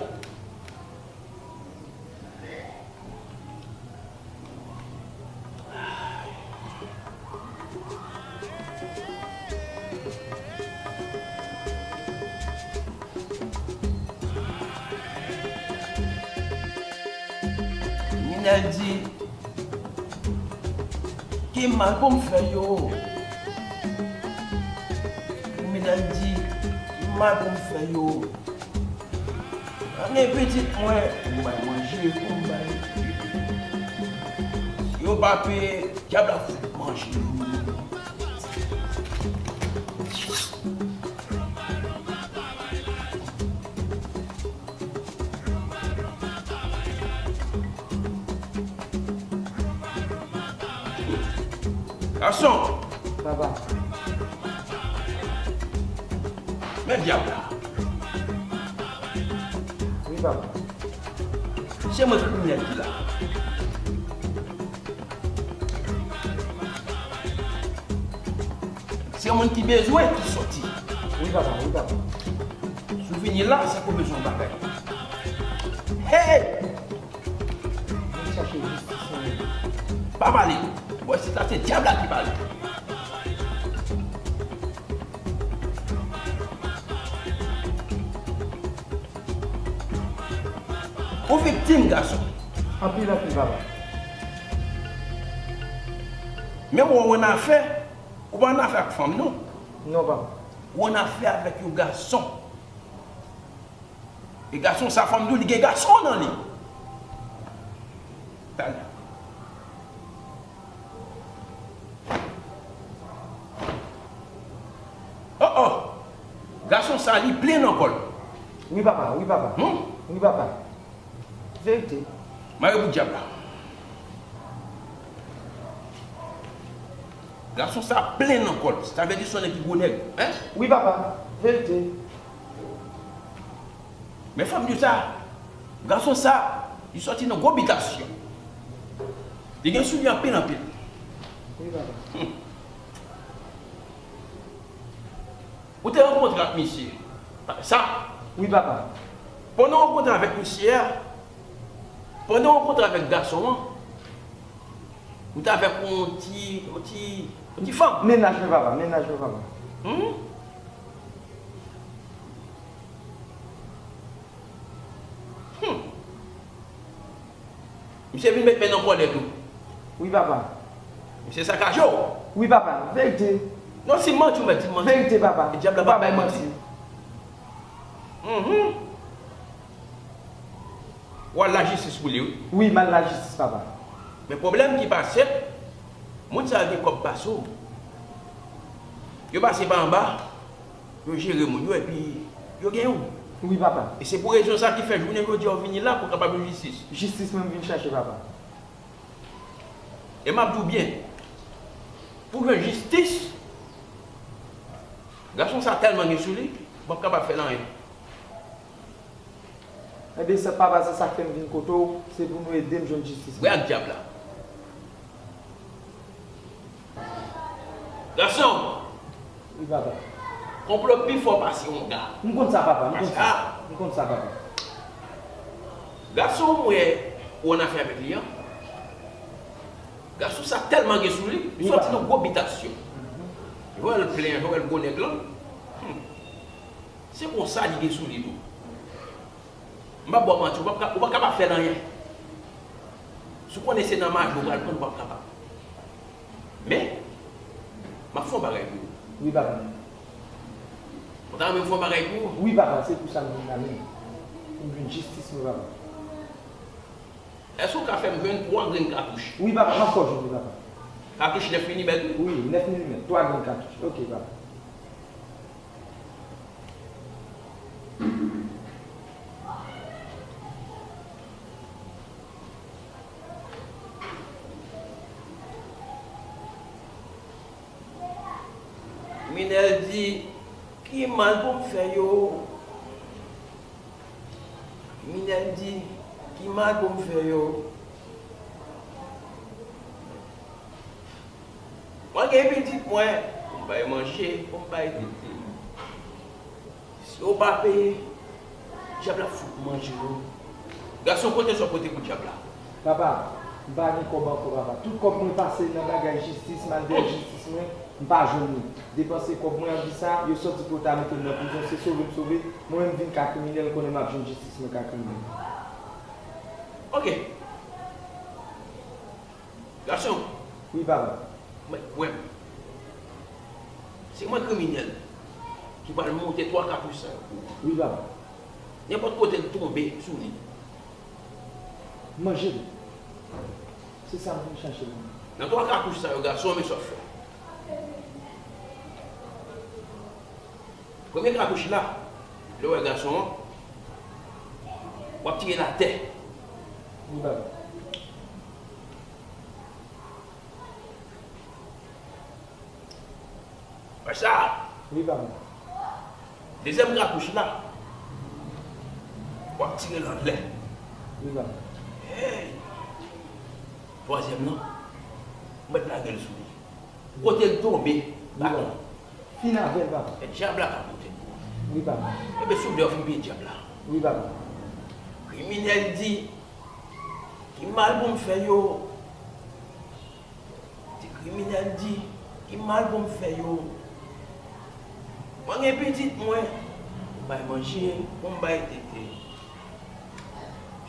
Minèl di, ki mal pou m fè yo? Minèl di, ki mal pou m fè yo? Ann gen pitit mwen, pou m bay manje, pou m bay. Yo pa peye, dyab la fout manje yo. Gason! Papa. Men dyab la. Wi, papa. Se mwen kriminèl ki la. Se yon moun ki bezwen ki soti. Wi, papa, wi, papa. Si w vini la, se pou bezwen yon bagay. Hey! Vin chache jistis mwen. Pa pale. Bò isit la, se dyab la ki pale. Ou viktim, gason. Anpil, anpil, papa. Men ou annafè, ou pa annafè ak fanm, non. Non, papa. Ou annafè avèk yon gason. E gason sa, fò m di w, li gen gason nan li. Talè. Oh, oh! Gason sa, li plen nan kò l. Wi, papa, wi, papa. Hmm? Wi, papa. Verite. Mare pou dyab la. Gason sa plen nan kò l. Sa vle di se yon nèg ki gwo nèg, en? Wi, papa. Verite. Men fò m di w sa, gason sa, li sòti nan gwo bitasyon. Li gen sou li anpil, anpil. Wi, papa. Hmm. Ou te rankontre ak misye, pa sa? Wi, papa. Pandan w rankontre avèk misye a, pandan w rankontre avèk gason an, ou t avèk yon ti, yon ti, yon ti fanm. Mennaj mwen, papa, mennaj mwen, papa. Hmm? Hmm. Misye vin met men nan kòlèt ou. Wi, papa. Misye sakaje w. Wi, papa. Verite. Non, si m manti, ou mèt di m manti. Verite, papa. E dyab la pa bay manti. Mhm. W al lajistis pou li, wi. Wi, m al lajistis, papa. Men pwoblèm ki pase, moun sa yo gen kòb pase w. Yo pase pa anba, yo jere moun yo, epi yo gen ou. Wi, papa. E se pou rezon sa ki fè jounen jodi a w vini la pou w kapab jwenn jistis. Jistis mwen m vin chache, papa. E m ap di w byen, pou jwenn jistis, gason sa tèlman gen sou li, ou p ap kapab fè l anyen. Ebyen, sa, papa, se sa k fè m vin kote w, se pou nou ede m jwenn jistis mwen. Wè ak dyab la. Gason! Wi, papa. Konplo pi fò pase onga. M konn sa, papa, m konn sa. Pase a. M konn sa, papa. Gason w wè ou annafè avèk li an, gason sa tèlman gen sou li, li sòti nan gwo bitasyon. Jan w wè l plen an, jan w wè l gwo nèg lan. Hmm. Se konsa li gen sou li tou. M p ap ba w manti, ou p ap ka, ou p ap kapab fè l anyen. Si w konnen se nan maji w pral pran, ou p ap kapab. Men, m ap fè yon bagay pou ou. Wi, papa. Ou ta renmen m fè yon bagay pou ou? Wi, papa, se pou sa m vin la menm. Pou m jwenn jistis mwen, papa. Èske w ka fè m jwenn twa grenn katouch? Wi, papa, m ap fè w jwenn li, papa. Katouch nèf milimèt, wi. Wi, nèf milimèt, twa grenn katouch. Ok, papa. Kriminèl di, ki mal pou m fè yo? Kriminèl di, ki mal pou m fè yo? Mwen gen pitit mwen, pou m bay manje, pou m bay tete. Si yo pa peye, dyab la fout manje yo. Gason, kote sa w pote pou dyab la? Papa, m pa gen kòb ankò, papa. Tout kòb mwen pase nan bagay jistis, m al dèyè jistis mwen, m pa jwenn li. Depanse kòb mwen, ap di sa, yo sòti pou yo ta mete m nan prizon, se sove m sove. Mwen menm vin ka kriminèl, konnen m ap jwenn jistis mwen ka kriminèl. Ok. Gason. Wi, papa. Mwen, mwen. Se mwen kriminèl ki pral monte twa katouch sa yo pou ou. Wi, papa. Nenpòt kote l tonbe sou li. Manje l. Se sa m vin chache la. Nan twa katouch sa yo, gason, men sa w fè. Premye katouch la, lè w wè gason an, w ap tire l atè. Wi, papa. Wè sa? Wi, papa. Dezyèm katouch la, w ap tire l anlè. Wi, papa. Hey! Twazyèm nan, ou mèt lage l sou li. Kote l tonbe, baton. Fin avè l, papa. E dyab la ka pote l pou ou. Wi, papa. Ebyen, souple, w fin peye dyab la. Wi, papa. Kriminèl di, ki mal pou m fè yo? Ti kriminèl di, ki mal pou m fè yo? Mwen gen pitit mwen, pou m bay manje, pou m bay tete.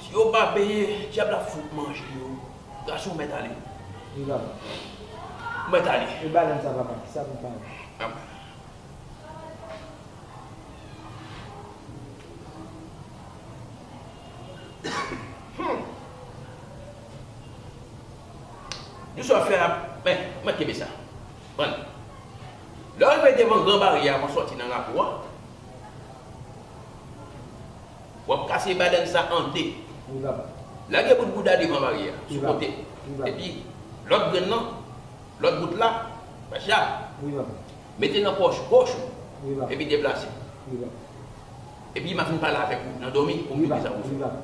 Si yo pa peye, dyab la fout manje yo. Gason, ou mèt ale. Wi, papa. Ou mèt ale. E balèn sa, papa, kisa pou m fè? Hmm. Di sa w fè a, men, mwen kenbe sa. Pran. Lè w rive devan gran baryè a, mwen sòti nan lakou a. W ap kase balèn sa an de. Wi, papa. Lage bout bouda devan baryè a, sou kote. Wi, papa. Epi, lòt grenn nan, lòt bout la, pa cha. Wi, papa. Mete nan pòch goch ou, wi, papa, epi deplase. Wi, papa. Epi m ap vin pale avèk ou nan dòmi pou m di sa pou w fè. Wi, papa.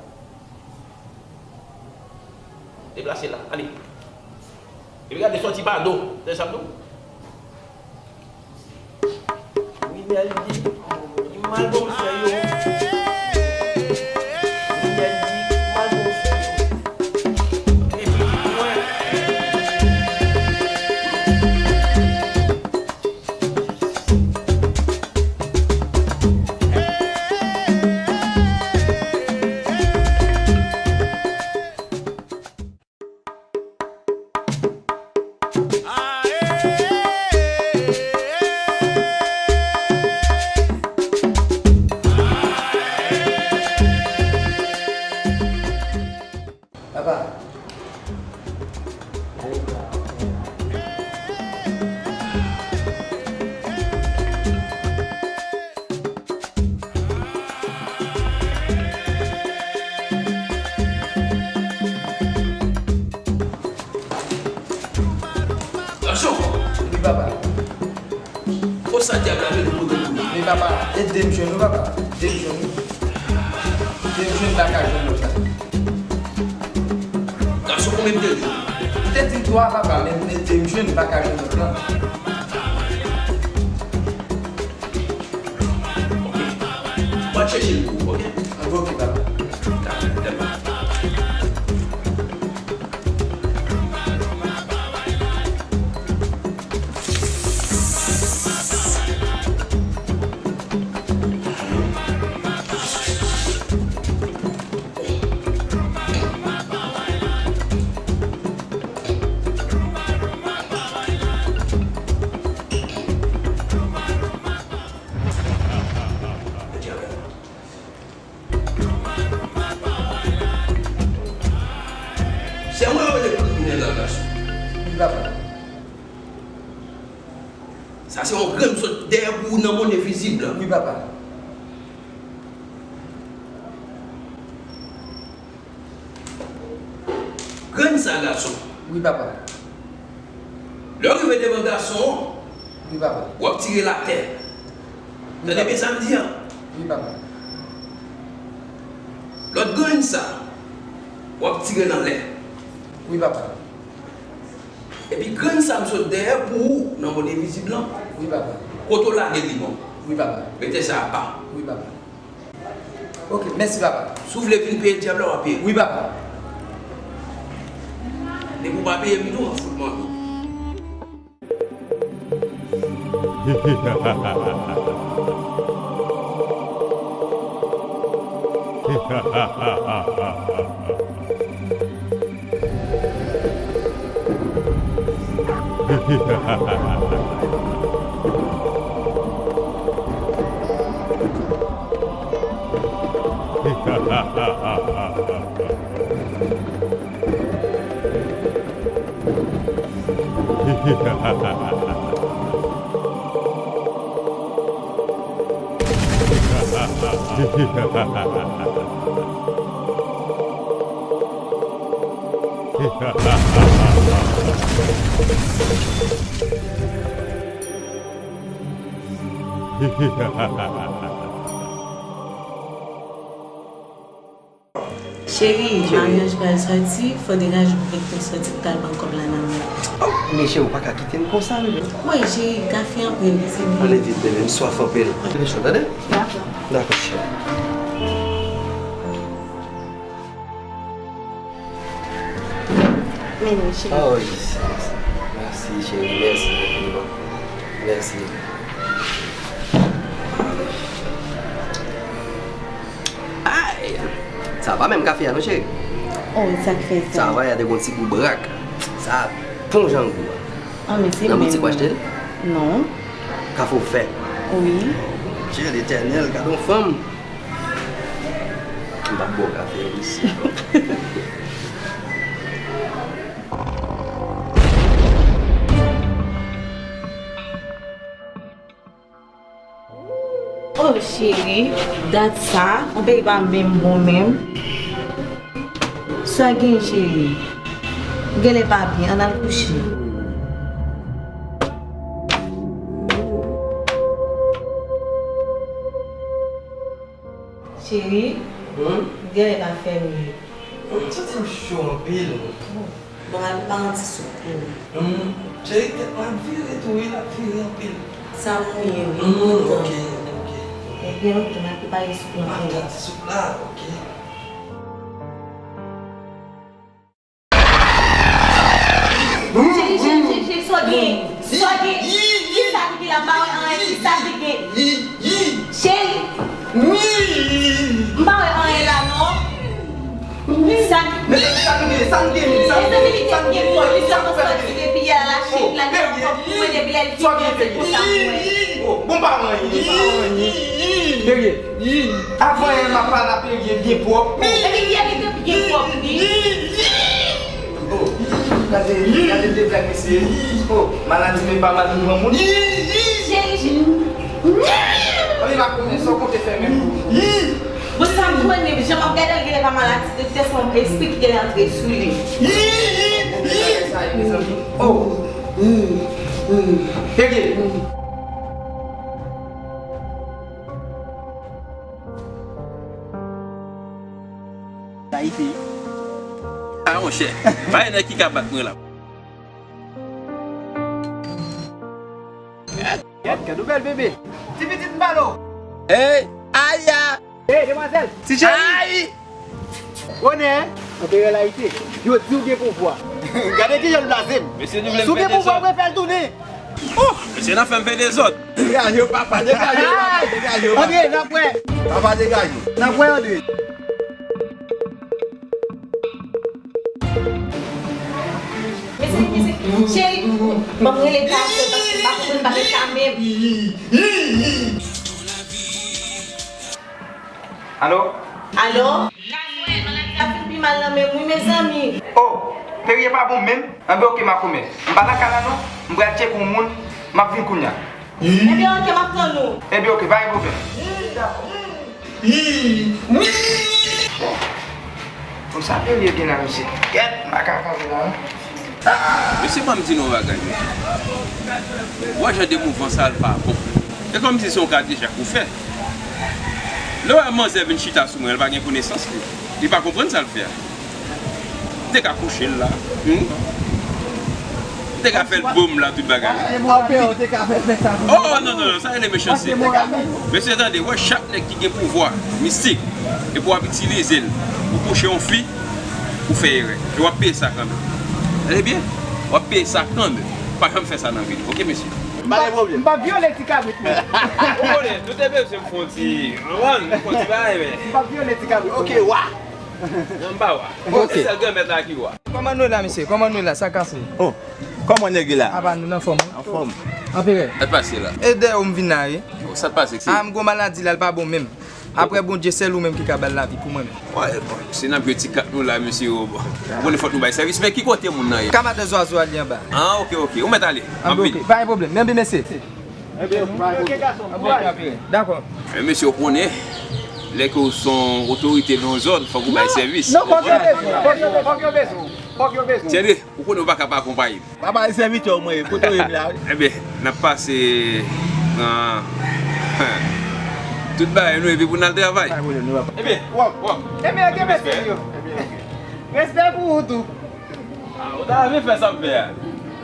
Deplase la, ale. Epi gade sòti pa do, se sa m di w. Wi, Michel di, li mal bon sè yo. Michel di, li mal bon sè yo. Epi mwen. Papa. Gason! Wi, papa. Konsa dyab la vin pou de kou. Men papa, ede m jwenn ou, papa. Ede m jwenn ou. Ede m jwenn, m pa ka jwenn lòt la. Gason, konbyen m te di w? M te di twa, papa, men ede m jwenn, m pa ka jwenn lòt la. Ok. Mwen chèche l pou ou, ok? Ok, papa. Dakò, dakò. Se mwen yo rele kriminèl la, gason. Wi, papa. Sa se yon grenn m sot dèyè pou ou nan mone vizib la. Wi, papa. Grenn sa, gason. Wi, papa. Lè w rive devan gason an, wi, papa, w ap tire l atè. Wi, papa. Tande byen sa m di a? Wi, papa. Lòt grenn sa, w ap tire l anlè. Wi, papa. Epi grenn sa m sot dèyè pou ou nan mone vizib lan. Wi, papa. Kote w lage li bon? Wi, papa. Mete sa apa. Wi, papa. Ok, mèsi, papa. Si w vle vin peye dyab la, w a peye. Wi, papa. Depi w pa peye m tou, w a fout mande. Cheri, maryaj pral sòti, fò degaje w pou w sòti pou w al ban kòb la nan men. Oh, men cheri, ou pa ka kite m konsa, bebe. Wi, cheri, kafe anpil, se byen. Ale vit, bebe, m swaf anpil. Anpil cho, tande? Dakò. Dakò, cheri. Men, cheri. Oh, yes, yes. Mèsi, cheri, mèsi. Mèsi. Ay! Sa pa menm kafe a non, cheri. Oh, sa k fè sa? Sa va, y a te gon ti gou brak. Sa bon jan gou a. Ah, men se menm. Nan boutik w achte l? Non. Kafe w fè? Wi. Dye Letènèl, gade yon fanm. M p ap ba w kafe a, mesye. Oh, cheri, dat sa, yon peyi pa menm bon menm. Sa gen, cheri? Genlè pa byen, ann al kouche. Cheri, hmm? Gèlè pa fèmen. Hmm, santi m cho anpil. Bon, al pran yon ti soup pou ou. Hmm, cheri, tèt mwen ap vire tou, wi, l ap vire anpil. Sa m ye, wi, m kontan. Ok, ok. Ebyen, ok, m ap prepare soup lan pou ou. M ap tann ti soup la, ok. Cheri, cheri, cheri, cheri, sa w gen? Sa w gen? Kisa ki gen la? M pa wè anyen. Kisa ki gen? Cheri, m pa wè anyen la, non. Sa ki... Mezanmi, sa m gen? Sa m gen? Mezanmi, li te byen pwòp, li sot sòti depi yè la, cheri, la, li ankò pou mwen depi lè li te byen, se konsa pou mwen. Oh, bon, pa wè anyen, pa wè anyen. Perye. Avan yè m ap pale a Perye byen pwòp. Epi yè li te byen pwòp, wi. Oh, gade, gade de blèk mesye. Oh, maladi men pa mal pou granmoun. Cheri, cheri. Ann, makomè, sa w konte fè menm pou ou? Bon, sa m konnen, jan m ap gade l, genlè pa maladi, se tèt espri ki genlè antre sou li. Sa ye, mezanmi. Oh. Perye. Ayiti. Ah, monchè, pa gen nèg ki ka bat mwen la. Gad, gad, ou bèl bebe. Ti pitit m pale w. Hey, aya. Hey, demwazèl. Ti cheri. Ay. Bonè, anperè Layite. Yo di w gen pouvwa. Gade kijan l blaze m. Mesye, nou vle m fè dezòd. Si w gen pouvwa, ou fè l tounen. Oh! Mesye, n ap fè m fè dezòd. Degaje w, papa, degaje w, papa, degaje w, papa. Andre, n ap wè. Papa, degaje w. N ap wè, Andre. Mezanmi, mezanmi, cheri, ban m rele Kato, paske m pa konprann bagay sa menm. Alo? Alo? Gazwèl, maladi a fin pi mal nan men m wi, mezanmi. Oh, Perye pa bon menm? Enben, oke, makomè. M pa nan kay la non. M pral tcheke yon moun. M ap vin kounye a. Enben, oke, m ap tann ou. Enben, oke, pa gen pwoblèm. Bon, sa Perye gen la, mesye? Kèt, makak antre la, hein? Mesye, ban m di nou yon bagay, mesye. Ou wè jan de mouvman sa a, l pa bon. E kòmsi se yon kadejak ou fè. Lè w wè manzè vin chita sou mwen, l pa gen konesans li. Li pa konprann sa l fè a. M te ka kouche l la. Hmm? M te ka fè l bon m la, tout bagay. Anpè, ou te ka fè l fè sa pou ou. Oh, non, non, non, sa rele mechanste. Mesye, tande, wè, chak nèg ki gen pouvwa mistik, epi w ap itilize l pou kouche yon fi, ou fè erè. E w ap peye sa kanmenm. Tande byen? W ap peye sa kanmenm. Pa janm fè sa nan vi w, oke, mesye? M pa gen pwoblèm. M p ap vyole ti kabrit mwen. Ou konnen, nou te bezwen m fè yon ti, ou konprann, m fè yon ti bagay, men. M p ap vyole ti kabrit mwen. Oke, wa. Non, m pa wa. Ok. Se sèl Granmèt la ki wa. Kòman nou ye la, mesye? Kòman nou ye la? Sa kase? Oh, kòman nèg yo la? Apa nou nan fòm, wi. Anfòm. Anperè. Sa k pase la? E dèyè w m vin la, wi. Oh, sa k pase, se? Ah, m gon maladi la, l pa bon menm. Aprè Bondye, sèl ou menm ki ka ba l lavi pou mwen menm. Wè, bon, se nan pye ti kat nou la, mesye, oh, bon. Ou konnen fòk nou bay sèvis, men ki kote moun nan ye? Ka madan zwazo a li anba. Ah, ok, ok. Ou mèt ale. M ap vini. Ah, ok. Pa gen pwoblèm. Men, men, mesye. Ebyen, ok, gason. Dakò. Men mesye, w konnen, lè ke w se yon otorite nan yon zòn, fòk ou bay sèvis. Non, fòk yo bezwen, fòk yo, fòk yo bezwen, fòk yo bezwen. Thierry, ou konnen w pa ka pa akonpaye m. Pa bay sèvitè w mwen ye, kote w ye m la? Ebyen, n ap pase nan tout bagay nou epi pou n al travay. Ebyen, wòk, wòk. Ebyen, ok, mesye yo. Respè pou ou tou. Ah, ou ta renmen fè sa m fè a.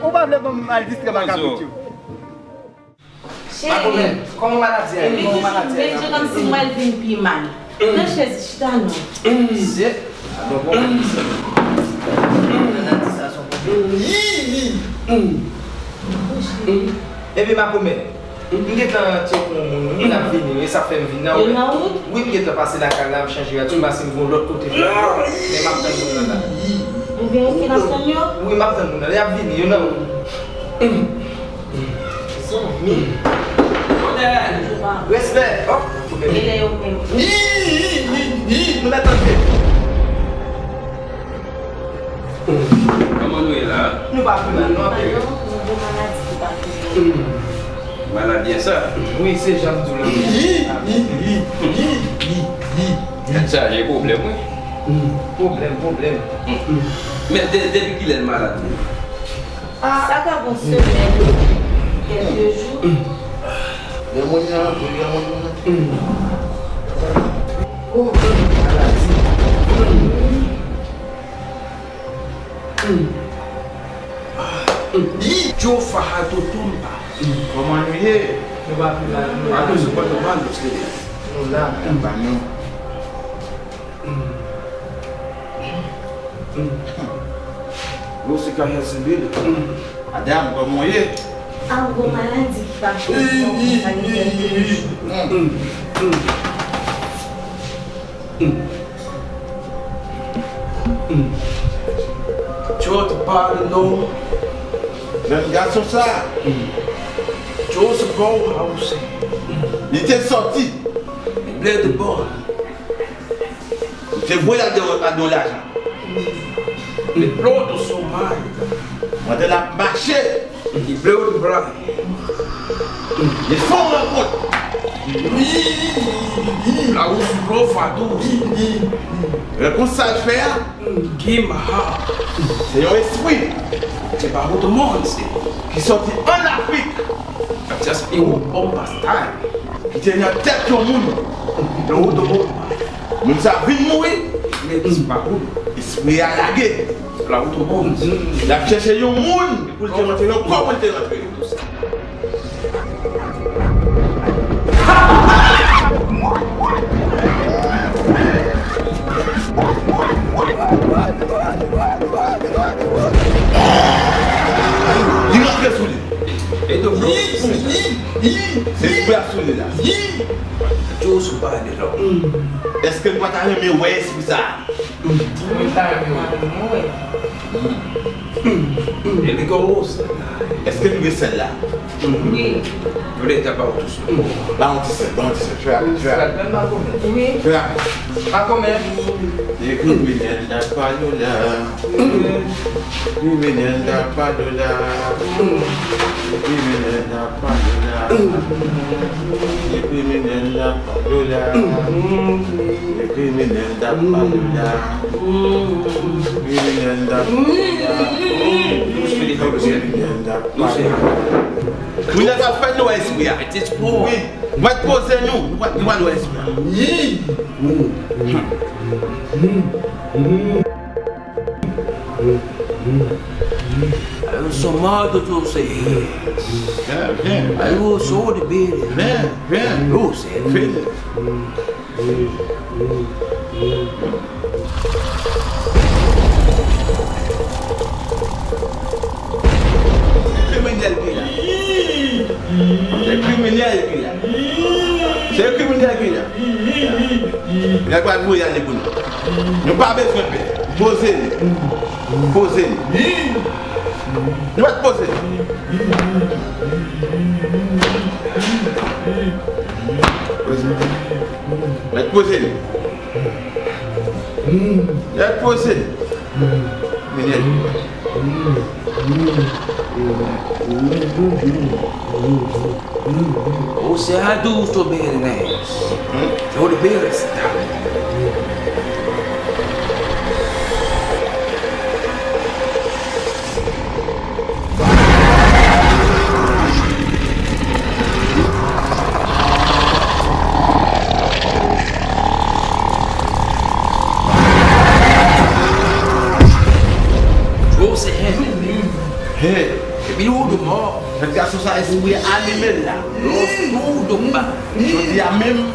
Ou pa vle pou m al distrè makabrit yo. Cheri, pa pwoblèm. Kòman maladi a ye? Kòman maladi a ye? Vin jan kòmsi m wè l vin pi mal. Pran chèz, chita non. Mesye, alò bon, maladi sa se yon pwoblèm. Epi makomè, m gentan tcheke yon moun, wi, l ap vini, wi, sa fè m vin nan, wi. Yo nan wout? Wi, m gentan pase lakay la, m chanje rad, m pase m gon lòt kote pou m. Men m ap tann moun nan la. Ebyen, ok, n ap tann yo? Wi, m ap tann moun nan la, y ap vini, yo nan wout. Zanmi. Respè. Oh. E lè yo menm. Yi, yi, yi, yi. Nou mèt antre. Kòman nou ye la? Nou pa pi mal, non, anpil. Nou gen maladi ki pa pi mal. Maladi sa? Wi, se jan m di w la. Yi, yi, yi, yi, yi, yi. Tèt chaje, pwoblèm, wi. Pwoblèm, pwoblèm. Men de-, depi kilè l malad? Sa ka gon semèn, kèlke jou. Granmoun nan rantre, granmoun nan rantre. Oh, maladi. Yi, Joe Faha Totomba. Kòman nou ye? Nou pa pi mal, nou la. Atann sou kò nou, ban nou se. Nou la. Ban nou. Yo, se kayè Sibili. Madanm, kòman w ye? A, gwo maladi ki pa fè bon, sa ki fè m te Tchòt pa de non. Jèn gason sa. Tchòt se bon, a ou se. Li te sòti. Li ble de bon. Li te voye al de, al de lajan. Li ploto sou may. Pandan l ap mache. Li ble de bra. Li fè yon rankont. La ou sou lo fadou. Rankont sa l fè a. Gim ha. Se yon espri. Se pa wout moun, se. Ki sòti ann Afrik. Just yon bon pastay. Ki te nan tèt yon moun. Nan wout moun. Moun sa vin mouri. Men se pa wout. Espri a lage. La ou twò bon. L ap chèche yon moun pou l te rantre nan kò pou l te rantre. Li rantre sou li. E do bro. Se espri a sou li la. Yo sou pale la. Èske nou pa ta renmen wè espri sa a? Mwen pa renmen wè. E li kòmanse. Èske nou gen sèl la? Wi. Vle ta ba ou tou sou. Ba yon ti sèl, ba yon ti sèl. Fè rapid, fè rapid. Wi. Fè rapid. Pa kòmè. E kriminèl la pa yo la. Kriminèl la pa yo la. Kriminèl la pa yo la. Kriminèl la pa yo la. Kriminèl la pa yo la. Kriminèl la pa yo la. Kriminèl la pa yo la. Kriminèl la fè nou wè espri a. Wi. Nou va poze nou. Nou va, nou va wè espri a. Ayo, sou mòd tou se. Vin, vin. Ayo, sou de bere. Vin, vin. Yo, se. Vin. Kriminèl ki la. Se kriminèl ki la. Se kriminèl ki la. Nèg pral voye ale pou nou. Nou pa bezwen pè. Poze li. Poze li. Nou mèt poze li. Mèt poze li. Mèt poze li. Mèt poze li. Ou se adulto bere, né? Ou de bere se ta. Ou se hèn. Hey. Epi ou de mò. Jèn gason sa, espri a alime l la. Los tudo ba. Jodi a menm,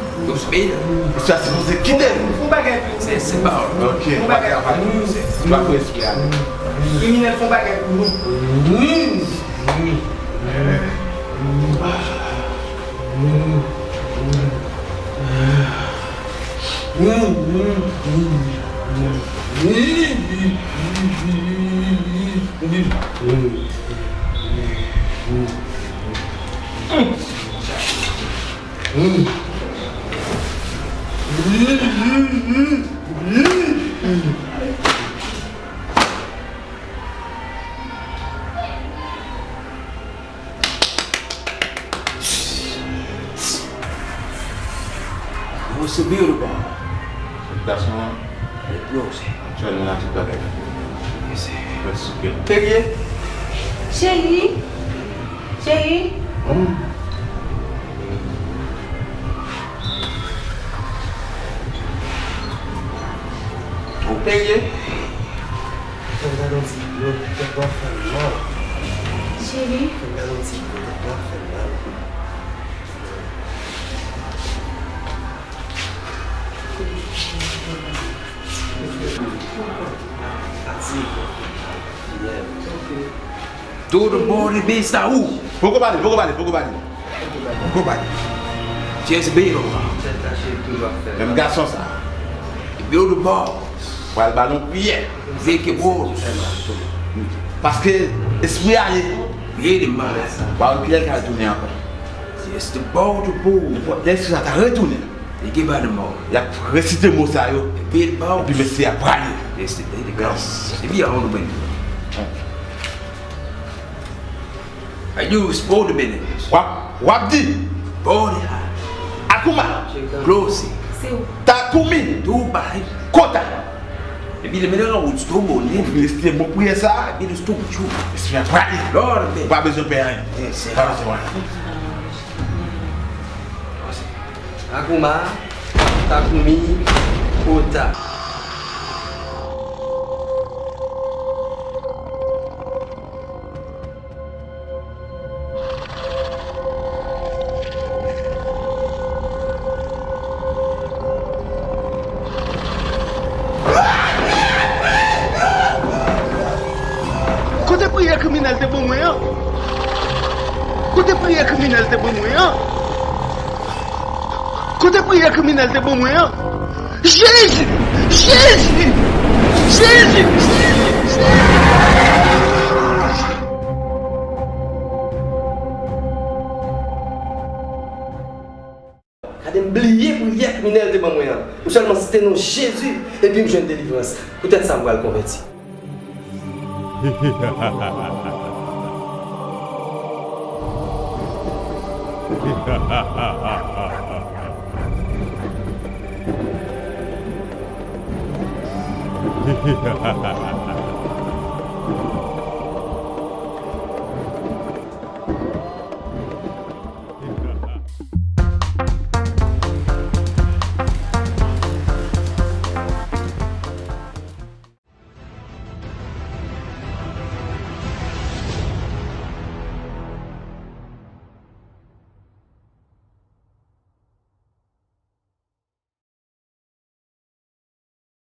sa sipoze kite l. Fon bagay pou nou. Se, se pa. Ok, fon bagay pou nou. Fon bagay pou espri a. Kriminèl, fon bagay pou nou. Yo, se beautiful. Gason an, aktyèlman la, tout bagay la. Yes, sir. Prèske. Cheri. Cheri. Cheri. Ou peye? Fè m gade yon ti dlo, tèt mwen fè m mal. Cheri. Fè m gade yon ti kote w ap fè m mal. Ati. Fidèl. Ok. Tout bon, li bay sa ou. Poko pale, poko pale, poko pale. Poko pale. Just be it. Menm gason sa. Build the ball. Pral ba l yon priyè. Make it work. Paske espri a ye. Ye de mal. Ba yon priyè ka retounen ankò. Just the ball to ball. Lè espri a ta retounen. Li gen ba de mò. Y ap resite mo sa yo. Epi mesye a prale. Yes, the day to come. Epi a on the way. I use body minute. W ap, w ap di. Body high. Akuma. Close. Takumi. Dubai. Kota. Epi le mene wout sto bone. Mesye mo priyè sa. Epi le sto chou. Mesye a prale. Lord, man. Pa bezwen pè anyen. Yes, sir. Pa bezwen anyen. Akuma, Takumi, Kota. Kote priyè kriminèl te ban mwen an? Kote priyè kriminèl te ban mwen an? Kote priyè kriminèl te ban mwen an? Jezi! Jezi! Jezi! Jezi! Jezi! Gade, m bliye priyè kriminèl te ban mwen an. M sèlman site non Jezi, epi m jwenn delivrans. Poutèt sa, m pral konvèti.